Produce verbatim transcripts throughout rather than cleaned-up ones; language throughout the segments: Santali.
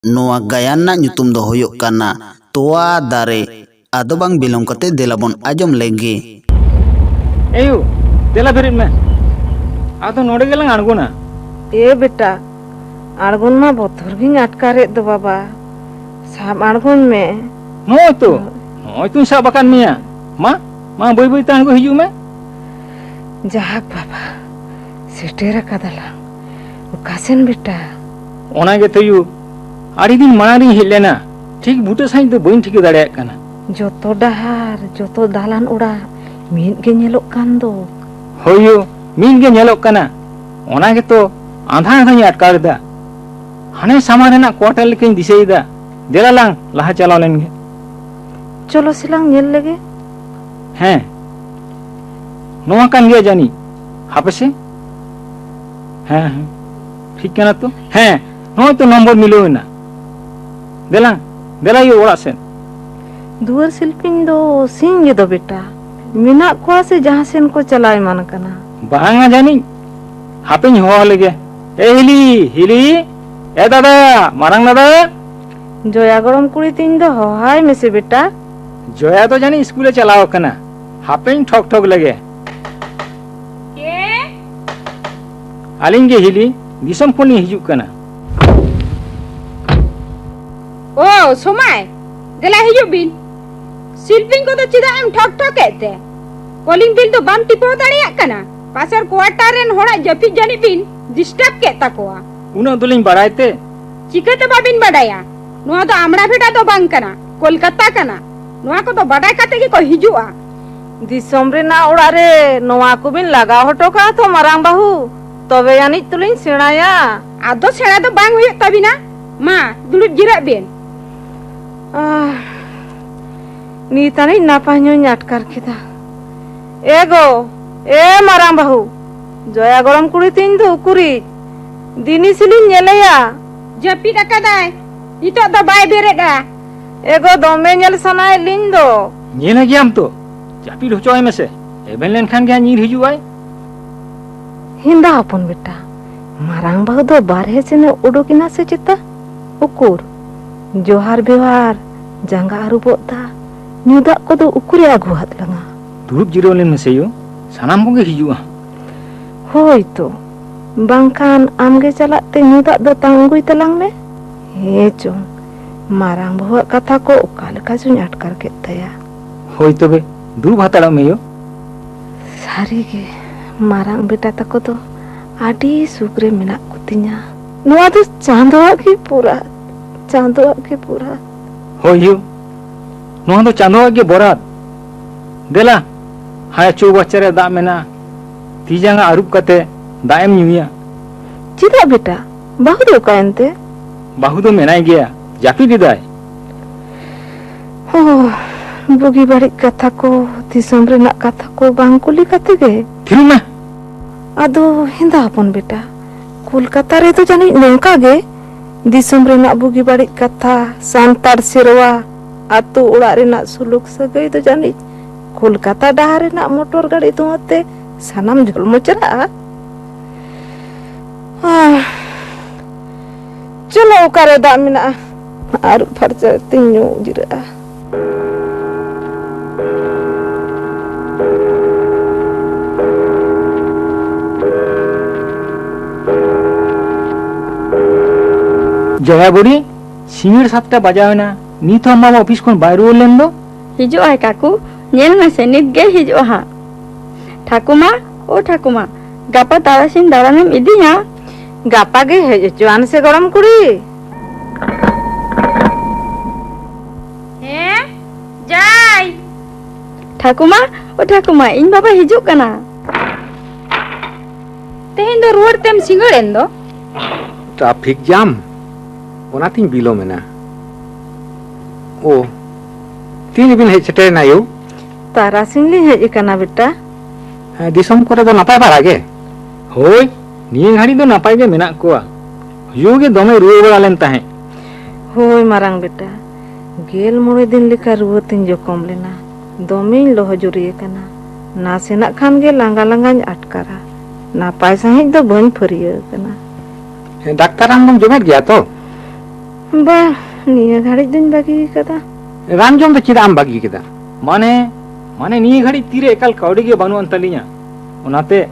ᱱᱚᱣᱟ ᱜᱟᱭᱟᱱ ᱨᱮᱱᱟᱜ ᱧᱩᱛᱩᱢ ᱫᱚ ᱦᱩᱭᱩᱜ ᱠᱟᱱᱟ ᱛᱚᱣᱟ ᱫᱟᱨᱮ᱾ ᱟᱫᱚ ᱵᱟᱝ ᱵᱤᱞᱚᱢ ᱠᱟᱛᱮ ᱫᱮᱞᱟ ᱵᱚᱱ ᱟᱸᱡᱚᱢ ᱞᱮᱜᱮ᱾ ᱮᱭᱩ, ᱫᱮᱞᱟ ᱵᱮᱨᱮᱫ ᱢᱮ᱾ ᱟᱫᱚ ᱱᱚᱰᱮ ᱜᱮᱞᱟᱝ ᱟᱬᱜᱚᱱᱟ᱾ ᱮ ᱵᱮᱴᱟ, ᱟᱬᱜᱚᱱ ᱢᱟ ᱵᱚᱛᱚᱨ ᱜᱤᱧ ᱟᱴᱠᱟᱨᱮᱫ ᱫᱚ ᱵᱟᱵᱟ᱾ ᱥᱟᱵ ᱟᱬᱜᱚᱱ ᱢᱮ᱾ ᱱᱚᱜᱼᱚᱭ ᱛᱚ, ᱱᱚᱜᱼᱚᱭ ᱛᱚᱧ ᱥᱟᱵ ᱟᱠᱟᱫ ᱢᱮᱭᱟ᱾ ᱢᱟ, ᱢᱟ ᱵᱟᱹᱭ ᱵᱟᱹᱭ ᱛᱮ ᱟᱬᱜᱚ ᱦᱤᱡᱩᱜ ᱢᱮ᱾ ᱡᱟᱦᱟᱠ ᱵᱟᱵᱟ, ᱥᱮᱴᱮᱨ ᱟᱠᱟᱫᱟᱞᱟᱝ᱾ ᱚᱠᱟ ᱥᱮᱱ ᱵᱮᱴᱟ? ᱚᱱᱟ ᱜᱮᱛᱚ ᱭᱩ, ᱟᱹᱰᱤ ᱫᱤᱱ ᱢᱟᱲᱟᱝ ᱨᱤᱧ ᱦᱮᱡ ᱞᱮᱱᱟ, ᱴᱷᱤᱠ ᱵᱩᱴᱟᱹ ᱥᱟᱺᱦᱤᱡ ᱫᱚ ᱵᱟᱹᱧ ᱴᱷᱤᱠᱟᱹ ᱫᱟᱲᱮᱭᱟᱜ ᱠᱟᱱᱟ᱾ ᱡᱚᱛᱚ ᱰᱟᱦᱟᱨ, ᱡᱚᱛᱚ ᱫᱟᱞᱟᱱ ᱚᱲᱟᱜ ᱢᱤᱫ ᱜᱮ ᱧᱮᱞᱚᱜ ᱠᱟᱱ ᱫᱚ᱾ ᱦᱳᱭ ᱭᱩ, ᱢᱤᱫ ᱜᱮ ᱧᱮᱞᱚᱜ ᱠᱟᱱᱟ, ᱚᱱᱟ ᱜᱮᱛᱚ ᱟᱸᱫᱷᱟ ᱟᱸᱫᱷᱟᱧ ᱟᱴᱠᱟᱨ ᱮᱫᱟ᱾ ᱦᱟᱱᱮ ᱥᱟᱢᱟᱝ ᱨᱮᱱᱟᱜ ᱠᱚᱣᱟᱴᱟᱨ ᱞᱮᱠᱟᱧ ᱫᱤᱥᱟᱹᱭᱮᱫᱟ᱾ ᱫᱮᱞᱟ ᱞᱟᱝ ᱞᱟᱦᱟ ᱪᱟᱞᱟᱣ ᱞᱮᱱ ᱜᱮ᱾ ᱪᱚᱞᱚ ᱥᱮᱞᱟᱝ ᱧᱮᱞ ᱞᱮᱜᱮ᱾ ᱦᱮᱸ, ᱱᱚᱣᱟ ᱠᱟᱱ ᱜᱮᱭᱟ ᱡᱟᱹᱱᱤᱡ᱾ ᱦᱟᱯᱮ ᱥᱮ᱾ ᱦᱮᱸ, ᱦᱮᱸ, ᱴᱷᱤᱠ ᱠᱟᱱᱟ ᱛᱚ᱾ ᱦᱮᱸ, ᱱᱚᱜᱼᱚᱭ ᱛᱚ ᱱᱚᱢᱵᱚᱨ ᱢᱤᱞᱟᱹᱣ ᱮᱱᱟ᱾ ᱫᱮᱞᱟᱝ, ᱫᱮᱞᱟ ᱭᱳ ᱚᱲᱟᱜ ᱥᱮᱫ᱾ ᱫᱩᱣᱟᱹᱨ ᱥᱤᱞᱯᱤᱧ ᱫᱚ ᱥᱤᱧ ᱜᱮᱫᱚ ᱵᱮᱴᱟ᱾ ᱢᱮᱱᱟᱜ ᱠᱚᱣᱟ ᱥᱮ ᱡᱟᱦᱟᱸ ᱥᱮᱱ ᱠᱚ ᱪᱟᱞᱟᱣ ᱮᱢᱟᱱ ᱟᱠᱟᱱᱟ? ᱵᱟᱝᱟ ᱡᱟᱹᱱᱤᱡ᱾ ᱦᱟᱯᱮᱧ ᱦᱚᱦᱚ ᱞᱮᱜᱮ᱾ ᱮ ᱦᱤᱞᱤ, ᱦᱤᱞᱤ, ᱮ ᱫᱟᱫᱟ, ᱢᱟᱨᱟᱝ ᱫᱟᱫᱟ᱾ ᱡᱚᱭᱟ ᱜᱚᱲᱚᱢ ᱠᱩᱲᱤ ᱛᱤᱧ ᱫᱚ ᱦᱚᱦᱚᱭ ᱢᱮᱥᱮ ᱵᱮᱴᱟ᱾ ᱡᱚᱭᱟ ᱫᱚ ᱡᱟᱹᱱᱤᱡ ᱤᱥᱠᱩᱞᱮ ᱪᱟᱞᱟᱣ ᱟᱠᱟᱱᱟ᱾ ᱦᱟᱯᱮᱧ ᱴᱷᱚᱠ ᱴᱷᱚᱠ ᱞᱮᱜᱮ᱾ ᱠᱮ? ᱟᱹᱞᱤᱧ ᱜᱮ ᱦᱤᱞᱤ, ᱫᱤᱥᱚᱢ ᱠᱷᱚᱱ ᱞᱤᱧ ᱦᱤᱡᱩᱜ ᱠᱟᱱᱟ᱾ ᱳ, ᱥᱚᱢᱟᱭ, ᱫᱮᱞᱟ ᱦᱤᱡᱩᱜ ᱵᱤᱱ᱾ ᱥᱤᱞᱯᱤᱧ ᱠᱚᱫᱚ ᱪᱮᱫᱟᱜ ᱮᱢ ᱴᱷᱚᱠ ᱴᱷᱚᱠ ᱮᱫ ᱛᱮ? ᱠᱚᱞᱤᱝ ᱵᱤᱞ ᱫᱚ ᱵᱟᱢ ᱴᱤᱯᱟᱹᱣ ᱫᱟᱲᱮᱭᱟᱜ ᱠᱟᱱᱟ? ᱯᱟᱥᱮᱨ ᱠᱚᱣᱟᱴᱟᱨ ᱨᱮᱱ ᱦᱚᱲᱟᱜ ᱡᱟᱹᱯᱤᱫ ᱡᱟᱹᱱᱤᱡ ᱵᱤᱱ ᱰᱤᱥᱴᱟᱵ ᱠᱮᱫ ᱛᱟᱠᱚᱣᱟ᱾ ᱩᱱᱟᱹᱜ ᱫᱚᱞᱤᱧ ᱵᱟᱲᱟᱭ ᱛᱮ᱾ ᱪᱤᱠᱟᱹᱛᱮ ᱵᱟᱵᱤᱱ ᱵᱟᱰᱟᱭᱟ? ᱱᱚᱣᱟ ᱫᱚ ᱟᱢᱲᱟ ᱵᱷᱮᱰᱟ ᱫᱚ ᱵᱟᱝ ᱠᱟᱱᱟ, ᱠᱳᱞᱠᱟᱛᱟ ᱠᱟᱱᱟ᱾ ᱱᱚᱣᱟ ᱠᱚᱫᱚ ᱵᱟᱰᱟᱭ ᱠᱟᱛᱮ ᱜᱮᱠᱚ ᱦᱤᱡᱩᱜᱼᱟ᱾ ᱫᱤᱥᱚᱢ ᱨᱮᱱᱟᱜ ᱚᱲᱟᱜ ᱨᱮ ᱱᱚᱣᱟ ᱠᱚᱵᱤᱱ ᱞᱟᱜᱟᱣ ᱦᱚᱴᱚ ᱠᱟᱜᱼᱟ ᱛᱚ, ᱢᱟᱨᱟᱝ ᱵᱟᱹᱦᱩ, ᱛᱚᱵᱮ ᱟᱹᱱᱤᱡ ᱛᱚᱞᱤᱧ ᱥᱮᱬᱟᱭᱟ᱾ ᱟᱫᱚ ᱥᱮᱬᱟ ᱫᱚ ᱵᱟᱝ ᱦᱩᱭᱩᱜ ᱛᱟᱵᱤᱱᱟ᱾ ᱢᱟ, ᱫᱩᱲᱩᱵ ᱡᱤᱨᱟᱹᱜ ᱵᱤᱱ᱾ ᱟᱦ, ᱱᱤᱛ ᱟᱹᱱᱤᱡ ᱱᱟᱯᱟᱭ ᱧᱚᱜ ᱤᱧ ᱟᱴᱠᱟᱨ ᱠᱮᱫᱟ᱾ ᱮ ᱜᱚ, ᱮ ᱢᱟᱨᱟᱝ ᱵᱟᱹᱦᱩ, ᱡᱚᱭᱟ ᱜᱚᱲᱚᱢ ᱠᱩᱲᱤ ᱛᱤᱧ ᱫᱚ ᱩᱠᱩᱨᱤᱡ? ᱫᱤᱱᱤᱥ ᱞᱤᱧ ᱧᱮᱞᱮᱭᱟ᱾ ᱡᱟᱹᱯᱤᱫ ᱟᱠᱟᱫᱟᱭ, ᱱᱤᱛᱚᱜ ᱫᱚ ᱵᱟᱭ ᱵᱮᱨᱮᱫᱼᱟ᱾ ᱮ ᱜᱚ, ᱫᱚᱢᱮ ᱧᱮᱞ ᱥᱟᱱᱟᱭᱮᱫ ᱞᱤᱧ ᱫᱚ᱾ ᱧᱮᱞᱮ ᱜᱮᱭᱟᱢ ᱛᱚ, ᱡᱟᱹᱯᱤᱫ ᱦᱚᱪᱚᱣᱟᱭ ᱢᱮᱥᱮ, ᱮᱵᱷᱮᱱ ᱞᱮᱱᱠᱷᱟᱱ ᱜᱮ ᱦᱟᱸᱜ ᱧᱤᱨ ᱦᱤᱡᱩᱜ ᱟᱭ᱾ ᱦᱮᱸᱫᱟ ᱦᱚᱯᱚᱱ ᱵᱮᱴᱟ, ᱢᱟᱨᱟᱝ ᱵᱟᱹᱦᱩ ᱫᱚ ᱵᱟᱨᱦᱮ ᱥᱮᱱᱮ ᱩᱰᱩᱠ ᱮᱱᱟ ᱥᱮ ᱪᱮᱛᱟ? ᱩᱠᱩᱨ, ᱡᱚᱦᱟᱨ ᱵᱮᱣᱦᱟᱨ, ᱡᱟᱸᱜᱟ ᱟᱹᱨᱩᱵᱚᱜ ᱫᱟᱜ, ᱧᱩ ᱫᱟᱜ ᱠᱚᱫᱚ ᱩᱠᱩᱨᱮ ᱟᱹᱜᱩᱣᱟᱫ ᱞᱟᱝᱟ? ᱫᱩᱲᱩᱵ ᱡᱤᱨᱟᱹᱣ ᱞᱮᱱ ᱢᱮᱥᱮ ᱭᱳ, ᱥᱟᱱᱟᱢ ᱠᱚᱜᱮ ᱦᱤᱡᱩᱜᱼᱟ᱾ ᱦᱳᱭ ᱛᱚ, ᱵᱟᱝᱠᱷᱟᱱ ᱟᱢᱜᱮ ᱪᱟᱞᱟᱜ ᱛᱮ ᱧᱩ ᱫᱟᱜ ᱫᱚ ᱛᱟᱝ ᱟᱹᱜᱩᱭ ᱛᱟᱞᱟᱝ ᱢᱮ᱾ ᱦᱮᱸ ᱪᱚᱝ, ᱢᱟᱨᱟᱝ ᱵᱟᱹᱦᱩᱣᱟᱜ ᱠᱟᱛᱷᱟ ᱠᱚ ᱚᱠᱟ ᱞᱮᱠᱟ ᱪᱚᱧ ᱟᱴᱠᱟᱨ ᱠᱮᱫ ᱛᱟᱭᱟ᱾ ᱦᱳᱭ ᱛᱚᱵᱮ, ᱫᱩᱲᱩᱵ ᱦᱟᱛᱟᱲᱚᱜ ᱢᱮ ᱭᱳ᱾ ᱥᱟᱹᱨᱤᱜᱮ, ᱢᱟᱨᱟᱝ ᱵᱮᱴᱟ ᱛᱟᱠᱚ ᱫᱚ ᱟᱹᱰᱤ ᱥᱩᱠ ᱨᱮ ᱢᱮᱱᱟᱜ ᱠᱚᱛᱤᱧᱟ᱾ ᱱᱚᱣᱟ ᱫᱚ ᱪᱟᱸᱫᱳᱣᱟᱜ ᱜᱮ ᱯᱩᱨᱟ, ᱪᱟᱸᱫᱳᱣᱟᱜ ᱜᱮ ᱯᱩᱨᱟ᱾ ᱦᱳᱭ ᱭᱳ, ᱱᱚᱣᱟ ᱫᱚ ᱪᱟᱸᱫᱳᱣᱟᱜ ᱜᱮ ᱵᱚᱨᱟᱫ᱾ ᱫᱮᱞᱟ, ᱦᱟᱭᱟ ᱪᱳᱣᱵᱟᱪᱪᱟ ᱨᱮ ᱫᱟᱜ ᱢᱮᱱᱟᱜᱼᱟ, ᱛᱤ ᱡᱟᱸᱜᱟ ᱟᱹᱨᱩᱵ ᱠᱟᱛᱮ ᱫᱟᱜ ᱮᱢ ᱧᱩᱭᱟ᱾ ᱪᱮᱫᱟᱜ ᱵᱮᱴᱟ? ᱵᱟᱹᱦᱩ ᱫᱚ ᱚᱠᱟᱭᱮᱱ ᱛᱮ? ᱵᱟᱹᱦᱩ ᱫᱚ ᱢᱮᱱᱟᱭ ᱜᱮᱭᱟ, ᱡᱟᱹᱯᱤᱫ ᱮᱫᱟᱭ᱾ ᱦᱳ, ᱵᱩᱜᱤ ᱵᱟᱹᱲᱤᱡ ᱠᱟᱛᱷᱟ ᱠᱚ, ᱫᱤᱥᱚᱢ ᱨᱮᱱᱟᱜ ᱠᱟᱛᱷᱟ ᱠᱚ ᱵᱟᱝ ᱠᱩᱞᱤ ᱠᱟᱛᱮ ᱜᱮ? ᱛᱷᱤᱨᱩᱜ ᱢᱮ᱾ ᱟᱫᱚ ᱦᱮᱸᱫᱟ ᱦᱚᱯᱚᱱ ᱵᱮᱴᱟ, ᱠᱳᱞᱠᱟᱛᱟ ᱨᱮᱫᱚ ᱡᱟᱹᱱᱤᱡ ᱱᱚᱝᱠᱟ ᱜᱮ, ᱫᱤᱥᱚᱢ ᱨᱮᱱᱟᱜ ᱵᱩᱜᱤ ᱵᱟᱹᱲᱤᱡ ᱠᱟᱛᱷᱟ, ᱥᱟᱱᱛᱟᱲ ᱥᱮᱨᱣᱟ, ᱟᱛᱳ ᱚᱲᱟᱜ ᱨᱮᱱᱟᱜ ᱥᱩᱞᱩᱠ ᱥᱟᱹᱜᱟᱹᱭ ᱫᱚ ᱡᱟᱹᱱᱤᱡ ᱠᱳᱞᱠᱟᱛᱟ ᱰᱟᱦᱟᱨ ᱨᱮᱱᱟᱜ ᱢᱚᱴᱚᱨ ᱜᱟᱹᱰᱤ ᱫᱷᱩᱣᱟᱹ ᱛᱮ ᱥᱟᱱᱟᱢ ᱡᱷᱚᱞᱢᱚ ᱪᱟᱞᱟᱜᱼᱟ᱾ ᱟᱦ, ᱪᱚᱞᱚ, ᱚᱠᱟᱨᱮ ᱫᱟᱜ ᱢᱮᱱᱟᱜᱼᱟ? ᱟᱹᱨᱩᱵ ᱯᱷᱟᱨᱪᱟ ᱛᱤᱧ ᱧᱩ ᱡᱤᱨᱟᱹᱜᱼᱟ᱾ ᱡᱟᱭᱟ ᱵᱩᱲᱤ, ᱥᱤᱸᱜᱟᱹᱲ ᱥᱟᱛᱴᱟ ᱵᱟᱡᱟᱣ ᱮᱱᱟ, ᱱᱤᱛ ᱦᱚᱸ ᱟᱢ ᱵᱟᱵᱟ ᱚᱯᱷᱤᱥ ᱠᱷᱚᱱ ᱵᱟᱭ ᱨᱩᱣᱟᱹᱲ ᱞᱮᱱ ᱫᱚ? ᱦᱤᱡᱩᱜ ᱟᱭ ᱠᱟᱠᱩ, ᱧᱮᱞ ᱢᱮᱥᱮ, ᱱᱤᱛ ᱜᱮᱭ ᱦᱤᱡᱩᱜᱼᱟ ᱦᱟᱸᱜ᱾ ᱴᱷᱟᱹᱠᱩᱢᱟ, ᱳ ᱴᱷᱟᱹᱠᱩᱢᱟ, ᱜᱟᱯᱟ ᱛᱟᱨᱟᱥᱤᱧ ᱫᱟᱬᱟᱱᱮᱢ ᱤᱫᱤᱧᱟ? ᱜᱟᱯᱟ ᱜᱮ ᱦᱮᱡ ᱦᱚᱪᱚᱣᱟᱱ ᱥᱮ, ᱜᱚᱲᱚᱢ ᱠᱩᱲᱤ᱾ ᱦᱮᱸ, ᱡᱟᱭ᱾ ᱴᱷᱟᱹᱠᱩᱢᱟ, ᱳ ᱴᱷᱟᱹᱠᱩᱢᱟ, ᱤᱧ ᱵᱟᱵᱟ ᱦᱤᱡᱩᱜ ᱠᱟᱱᱟ᱾ ᱛᱮᱦᱮᱧ ᱫᱚ ᱨᱩᱣᱟᱹᱲ ᱛᱮᱢ ᱥᱤᱸᱜᱟᱹᱲ ᱮᱱ ᱫᱚ? ᱴᱨᱟᱯᱷᱤᱠ ᱡᱟᱢ, ᱚᱱᱟᱛᱤᱧ ᱵᱤᱞᱚᱢ ᱮᱱᱟ᱾ ᱳ, ᱛᱤ ᱨᱮᱵᱤᱱ ᱦᱮᱡ ᱥᱮᱴᱮᱨᱮᱱᱟ ᱭᱳ? ᱛᱟᱨᱟᱥᱤᱧ ᱞᱤᱧ ᱦᱮᱡ ᱟᱠᱟᱱᱟ ᱵᱮᱴᱟ᱾ ᱦᱮᱸ, ᱫᱤᱥᱚᱢ ᱠᱚᱨᱮ ᱫᱚ ᱱᱟᱯᱟᱭ ᱵᱟᱲᱟ ᱜᱮ? ᱦᱳᱭ, ᱱᱤᱭᱟᱹ ᱜᱷᱟᱹᱲᱤ ᱫᱚ ᱱᱟᱯᱟᱭ ᱜᱮ ᱢᱮᱱᱟᱜ ᱠᱚᱣᱟ᱾ ᱭᱳ ᱜᱮ ᱫᱚᱢᱮ ᱨᱩᱣᱟᱹ ᱵᱟᱲᱟ ᱞᱮᱱ ᱛᱟᱦᱮᱸᱫ᱾ ᱦᱳᱭ ᱢᱟᱨᱟᱝ ᱵᱮᱴᱟ, ᱜᱮᱞ ᱢᱚᱬᱮ ᱫᱤᱱ ᱞᱮᱠᱟ ᱨᱩᱣᱟᱹ ᱛᱤᱧ ᱡᱚᱠᱚᱢ ᱞᱮᱱᱟ᱾ ᱫᱚᱢᱮᱧ ᱞᱚᱦᱚᱡᱩᱨᱤ ᱟᱠᱟᱱᱟ᱾ ᱱᱟᱥᱮᱱᱟᱜ ᱠᱷᱟᱱ ᱜᱮ ᱞᱟᱸᱜᱟ ᱞᱟᱸᱜᱟᱧ ᱟᱴᱠᱟᱨᱟ᱾ ᱱᱟᱯᱟᱭ ᱥᱟᱺᱦᱤᱡ ᱫᱚ ᱵᱟᱹᱧ ᱯᱷᱟᱹᱨᱭᱟᱹ ᱟᱠᱟᱱᱟ᱾ ᱦᱮᱸ, ᱰᱟᱠᱛᱟᱨ ᱨᱟᱱ ᱫᱚᱢ ᱡᱚᱢᱮᱫ ᱜᱮᱭᱟ ᱛᱚ? ᱵᱟᱝ, ᱱᱤᱭᱟᱹ ᱜᱷᱟᱹᱲᱤᱡ ᱫᱚᱧ ᱵᱟᱹᱜᱤ ᱟᱠᱟᱫᱟ᱾ ᱨᱟᱱ ᱡᱚᱢ ᱫᱚ ᱪᱮᱫᱟᱜ ᱮᱢ ᱵᱟᱹᱜᱤ ᱠᱮᱫᱟ? ᱢᱟᱱᱮ, ᱢᱟᱱᱮ ᱱᱤᱭᱟᱹ ᱜᱷᱟᱹᱲᱤᱡ ᱛᱤᱨᱮ ᱮᱠᱟᱞ ᱠᱟᱹᱣᱰᱤ ᱜᱮ ᱵᱟᱹᱱᱩᱜ ᱟᱱ ᱛᱟᱹᱞᱤᱧᱟ᱾ ᱚᱱᱟᱛᱮ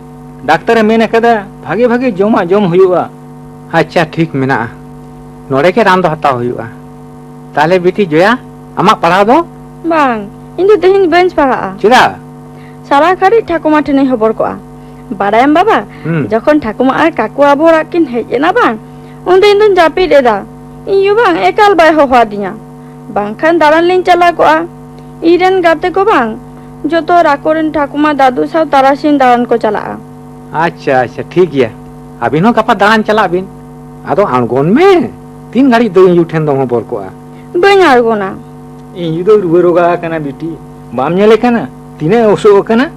ᱰᱟᱠᱛᱟᱨᱮ ᱢᱮᱱ ᱟᱠᱟᱫᱟ, ᱵᱷᱟᱜᱮ ᱵᱷᱟᱜᱮ ᱡᱚᱢᱟᱜ ᱡᱚᱢ ᱦᱩᱭᱩᱜᱼᱟ᱾ ᱟᱪᱪᱷᱟ, ᱴᱷᱤᱠ ᱢᱮᱱᱟᱜᱼᱟ᱾ ᱱᱚᱰᱮ ᱜᱮ ᱨᱟᱱ ᱫᱚ ᱦᱟᱛᱟᱣ ᱦᱩᱭᱩᱜᱼᱟ᱾ ᱛᱟᱦᱞᱮ ᱵᱤᱴᱤ ᱡᱚᱭᱟ, ᱟᱢᱟᱜ ᱯᱟᱲᱦᱟᱣ ᱫᱚ? ᱵᱟᱝ, ᱤᱧ ᱫᱚ ᱛᱮᱦᱮᱧ ᱵᱟᱹᱧ ᱯᱟᱲᱦᱟᱜᱼᱟ᱾ ᱪᱮᱫᱟᱜ? ᱥᱟᱨᱟ ᱜᱷᱟᱹᱲᱤᱡ ᱴᱷᱟᱹᱠᱩᱢᱟ ᱴᱷᱮᱱᱤᱧ ᱦᱚᱵᱚᱨ ᱠᱚᱜᱼᱟ᱾ ᱵᱟᱲᱟᱭᱟᱢ ᱵᱟᱵᱟ, ᱦᱩᱸ᱾ ᱡᱚᱠᱷᱚᱱ ᱴᱷᱟᱹᱠᱩᱢᱟ ᱟᱨ ᱠᱟᱠᱩ ᱟᱵᱚ ᱚᱲᱟᱜ ᱠᱤᱱ ᱦᱮᱡ ᱮᱱᱟ ᱵᱟᱝ, ᱩᱱᱫᱚ ᱤᱧ ᱫᱚᱧ ᱡᱟᱹᱯᱤᱫ ᱮᱫᱟ᱾ ᱤᱧ ᱭᱩ ᱵᱟᱝ ᱮᱠᱟᱞ ᱵᱟᱭ ᱦᱚᱦᱚ ᱟᱹᱫᱤᱧᱟ, ᱵᱟᱝᱠᱷᱟᱱ ᱫᱟᱬᱟᱱ ᱞᱤᱧ ᱪᱟᱞᱟᱣ ᱠᱚᱜᱼᱟ᱾ ᱤᱧ ᱨᱮᱱ ᱜᱟᱛᱮ ᱠᱚ ᱵᱟᱝ, ᱡᱚᱛᱚ ᱦᱚᱲ ᱟᱠᱚᱨᱮᱱ ᱴᱷᱟᱹᱠᱩᱢᱟ ᱫᱟᱫᱩ ᱥᱟᱶ ᱛᱟᱨᱟᱥᱤᱧ ᱫᱟᱬᱟᱱ ᱠᱚ ᱪᱟᱞᱟᱜᱼᱟ᱾ ᱟᱪᱪᱷᱟ, ᱟᱪᱪᱷᱟ, ᱴᱷᱤᱠ ᱜᱮᱭᱟ᱾ ᱟᱹᱵᱤᱱ ᱦᱚᱸ ᱜᱟᱯᱟ ᱫᱟᱬᱟᱱ ᱪᱟᱞᱟᱜ ᱵᱤᱱ᱾ ᱟᱫᱚ ᱟᱬᱜᱚᱱ ᱢᱮ᱾ ᱛᱤᱱ ᱜᱷᱟᱹᱲᱤᱡ ᱫᱚ ᱤᱧ ᱭᱩ ᱴᱷᱮᱱ ᱫᱚᱢ ᱦᱚᱵᱚᱨ ᱠᱚᱜᱼᱟ? ᱵᱟᱹᱧ ᱟᱬᱜᱚᱱᱟ᱾ ᱤᱧ ᱭᱩ ᱫᱚᱭ ᱨᱩᱣᱟᱹ ᱨᱳᱜᱟ ᱟᱠᱟᱱᱟ ᱵᱤᱴᱤ, ᱵᱟᱢ ᱧᱮᱞᱮ ᱠᱟᱱᱟ ᱛᱤᱱᱟᱹᱜ ᱮ ᱚᱥᱚᱜ ᱟᱠᱟᱱᱟ?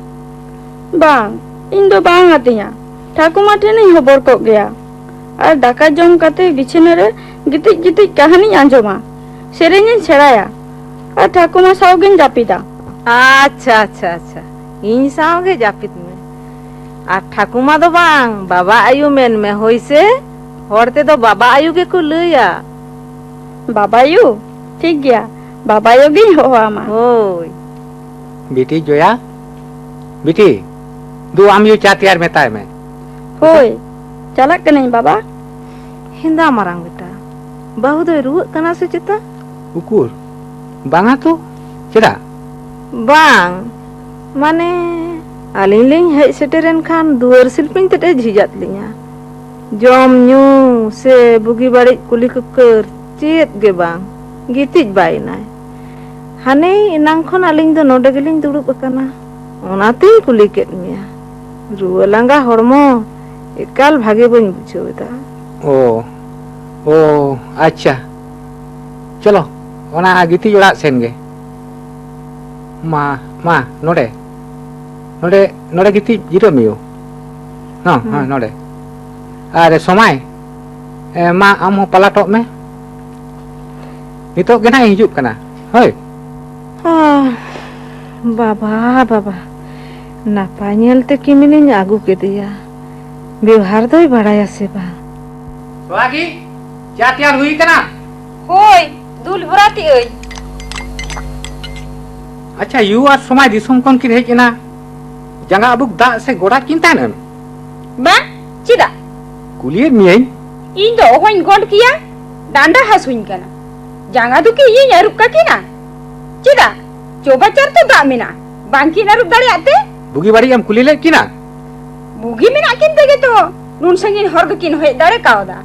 ᱵᱟᱝ, ᱤᱧ ᱫᱚ ᱵᱟᱝ ᱟᱹᱛᱤᱧᱟ᱾ ᱴᱷᱟᱹᱠᱩᱢᱟ ᱴᱷᱮᱱᱤᱧ ᱦᱚᱵᱚᱨ ᱠᱚᱜ ᱜᱮᱭᱟ᱾ ᱟᱨ ᱫᱟᱠᱟ ᱡᱚᱢ ᱠᱟᱛᱮ ᱵᱤᱪᱷᱟᱹᱱᱟ ᱨᱮ ᱜᱤᱛᱤᱡ ᱜᱤᱛᱤᱡ ᱠᱟᱹᱦᱱᱤᱧ ᱟᱸᱡᱚᱢᱟ, ᱥᱮᱨᱮᱧᱤᱧ ᱥᱮᱬᱟᱭᱟ᱾ ᱟᱨ ᱴᱷᱟᱹᱠᱩᱢᱟ ᱥᱟᱶ ᱜᱤᱧ ᱡᱟᱹᱯᱤᱫᱟ᱾ ᱟᱪᱪᱷᱟ, ᱟᱪᱪᱷᱟ, ᱟᱪᱪᱷᱟ, ᱤᱧ ᱥᱟᱶ ᱜᱮ ᱡᱟᱹᱯᱤᱫ ᱢᱮ᱾ ᱟᱨ ᱴᱷᱟᱹᱠᱩᱢᱟ ᱫᱚ ᱵᱟᱝ, ᱵᱟᱵᱟ ᱟᱭᱳ ᱢᱮᱱ ᱢᱮ, ᱦᱳᱭ ᱥᱮ? ᱦᱚᱲ ᱛᱮᱫᱚ ᱵᱟᱵᱟ ᱟᱭᱳ ᱜᱮᱠᱚ ᱞᱟᱹᱭᱟ᱾ ᱵᱟᱵᱟ ᱟᱭᱳ? ᱴᱷᱤᱠ ᱜᱮᱭᱟ, ᱵᱟᱵᱟ ᱟᱭᱳ ᱜᱤᱧ ᱦᱚᱦᱚ ᱟᱢᱟ᱾ ᱦᱳᱭ᱾ ᱵᱤᱴᱤ ᱡᱚᱭᱟ, ᱵᱤᱴᱤ, ᱫᱩ ᱟᱢ ᱭᱩ ᱪᱟ ᱛᱮᱭᱟᱨ ᱢᱮᱛᱟᱭ ᱢᱮ᱾ ᱦᱳᱭ, ᱪᱟᱞᱟᱜ ᱠᱟᱹᱱᱟᱹᱧ ᱵᱟᱵᱟ᱾ ᱦᱮᱸᱫᱟ ᱢᱟᱨᱟᱝ ᱵᱮᱴᱟ, ᱵᱟᱹᱦᱩ ᱫᱚᱭ ᱨᱩᱣᱟᱹᱜ ᱠᱟᱱᱟ ᱥᱮ ᱪᱮᱛᱟ? ᱩᱠᱩᱨ, ᱵᱟᱝᱟ ᱛᱚ᱾ ᱪᱮᱫᱟᱜ? ᱵᱟᱝ, ᱢᱟᱱᱮ, ᱟᱹᱞᱤᱧ ᱞᱤᱧ ᱦᱮᱡ ᱥᱮᱴᱮᱨᱮᱱ ᱠᱷᱟᱱ ᱫᱩᱣᱟᱹᱨ ᱥᱤᱞᱯᱤᱧ ᱛᱮᱫ ᱮ ᱡᱷᱤᱡᱟᱫ ᱞᱤᱧᱟ᱾ ᱡᱚᱢ ᱧᱩ ᱥᱮ ᱵᱩᱜᱤ ᱵᱟᱹᱲᱤᱡ ᱠᱩᱞᱤ ᱠᱩᱠᱟᱹᱨ ᱪᱮᱫ ᱜᱮ ᱵᱟᱝ, ᱜᱤᱛᱤᱡ ᱵᱟᱭ ᱮᱱᱟᱭ᱾ ᱦᱟᱱᱮ ᱮᱱᱟᱝ ᱠᱷᱚᱱ ᱟᱹᱞᱤᱧ ᱫᱚ ᱱᱚᱰᱮ ᱜᱮᱞᱤᱧ ᱫᱩᱲᱩᱵ ᱟᱠᱟᱱᱟ, ᱚᱱᱟᱛᱮᱧ ᱠᱩᱞᱤ ᱠᱮᱫ ᱢᱮᱭᱟ᱾ ᱨᱩᱣᱟᱹ ᱞᱟᱸᱜᱟ ᱦᱚᱲᱢᱚ ᱮᱠᱟᱞ ᱵᱷᱟᱜᱮ ᱵᱟᱹᱧ ᱵᱩᱡᱷᱟᱹᱣ ᱮᱫᱟ᱾ ᱚ, ᱚ, ᱟᱪᱪᱷᱟ᱾ ᱪᱚᱞᱚ, ᱚᱱᱟ ᱜᱤᱛᱤᱡ ᱚᱲᱟᱜ ᱥᱮᱱ ᱜᱮ᱾ ᱢᱟ, ᱢᱟ, ᱱᱚᱰᱮ, ᱱᱚᱰᱮ, ᱱᱚᱰᱮ ᱜᱤᱛᱤᱡ ᱡᱤᱨᱟᱹᱜ ᱢᱮ ᱭᱳ᱾ ᱦᱚᱸ, ᱦᱚᱸ, ᱦᱩᱸ᱾ ᱱᱚᱰᱮ᱾ ᱟᱨ ᱥᱚᱢᱟᱭ, ᱮ, ᱢᱟ, ᱟᱢ ᱦᱚᱸ ᱯᱟᱞᱟᱴᱚᱜ ᱢᱮ᱾ ᱱᱤᱛᱚᱜ ᱜᱮ ᱱᱟᱜ ᱤᱧ ᱦᱤᱡᱩᱜ ᱠᱟᱱᱟ᱾ ᱦᱳᱭ᱾ ᱟᱦ, ᱵᱟᱵᱟ, ᱵᱟᱵᱟ, ᱱᱟᱯᱟᱭ ᱧᱮᱞ ᱛᱮ ᱠᱤᱢᱤᱱᱤᱧ ᱟᱹᱜᱩ ᱠᱮᱫᱮᱭᱟ᱾ ᱵᱮᱣᱦᱟᱨ ᱫᱚᱭ ᱵᱟᱲᱟᱭᱟ ᱥᱮ ᱵᱟᱝ? ᱥᱚᱦᱟᱜᱤ, ᱪᱟ ᱛᱮᱭᱟᱨ ᱦᱩᱭ ᱠᱟᱱᱟ? ᱳᱭ, ᱫᱩᱞ ᱵᱷᱚᱨᱟᱛᱤ ᱟᱹᱭ᱾ ᱟᱪᱪᱷᱟ, ᱭᱩ ᱟᱨ ᱥᱚᱢᱟᱭ ᱫᱤᱥᱚᱢ ᱠᱷᱚᱱ ᱠᱤᱱ ᱦᱮᱡ ᱮᱱᱟ, ᱡᱟᱸᱜᱟ ᱟᱵᱩᱠ ᱫᱟᱜ ᱥᱮ ᱜᱚᱰᱟ ᱠᱤᱱ ᱛᱟᱦᱮᱱ ᱮᱱ? ᱵᱟᱝ, ᱪᱮᱫᱟᱜ? ᱠᱩᱞᱤᱭᱮᱫ ᱢᱤᱭᱟᱹᱧ᱾ ᱤᱧ ᱫᱚ ᱚᱦᱚᱧ ᱜᱚᱸᱰ ᱠᱮᱭᱟ, ᱰᱟᱸᱰᱟ ᱦᱟᱹᱥᱩᱧ ᱠᱟᱱᱟ᱾ ᱡᱟᱸᱜᱟ ᱫᱚ ᱠᱤ ᱤᱧᱤᱧ ᱟᱹᱨᱩᱵ ᱠᱟᱠᱤᱱᱟ? ᱪᱮᱫᱟᱜ? ᱪᱳᱵᱟᱪᱟᱨ ᱛᱚ ᱫᱟᱜ ᱢᱮᱱᱟᱜᱼᱟ, ᱵᱟᱝ ᱠᱤᱱ ᱟᱹᱨᱩᱵ ᱫᱟᱲᱮᱭᱟᱜ ᱛᱮ? ᱵᱩᱜᱤ ᱵᱟᱹᱲᱤᱡ ᱮᱢ ᱠᱩᱞᱤ ᱞᱮᱫ ᱠᱤᱱᱟ? ᱵᱩᱜᱤ ᱢᱮᱱᱟᱜ ᱠᱤᱱ ᱛᱮᱜᱮ ᱛᱚ ᱱᱩᱱ ᱥᱟᱺᱜᱤᱧ ᱦᱚᱨ ᱫᱚᱠᱤᱱ ᱦᱮᱡ ᱫᱟᱲᱮ ᱠᱟᱣᱫᱟ᱾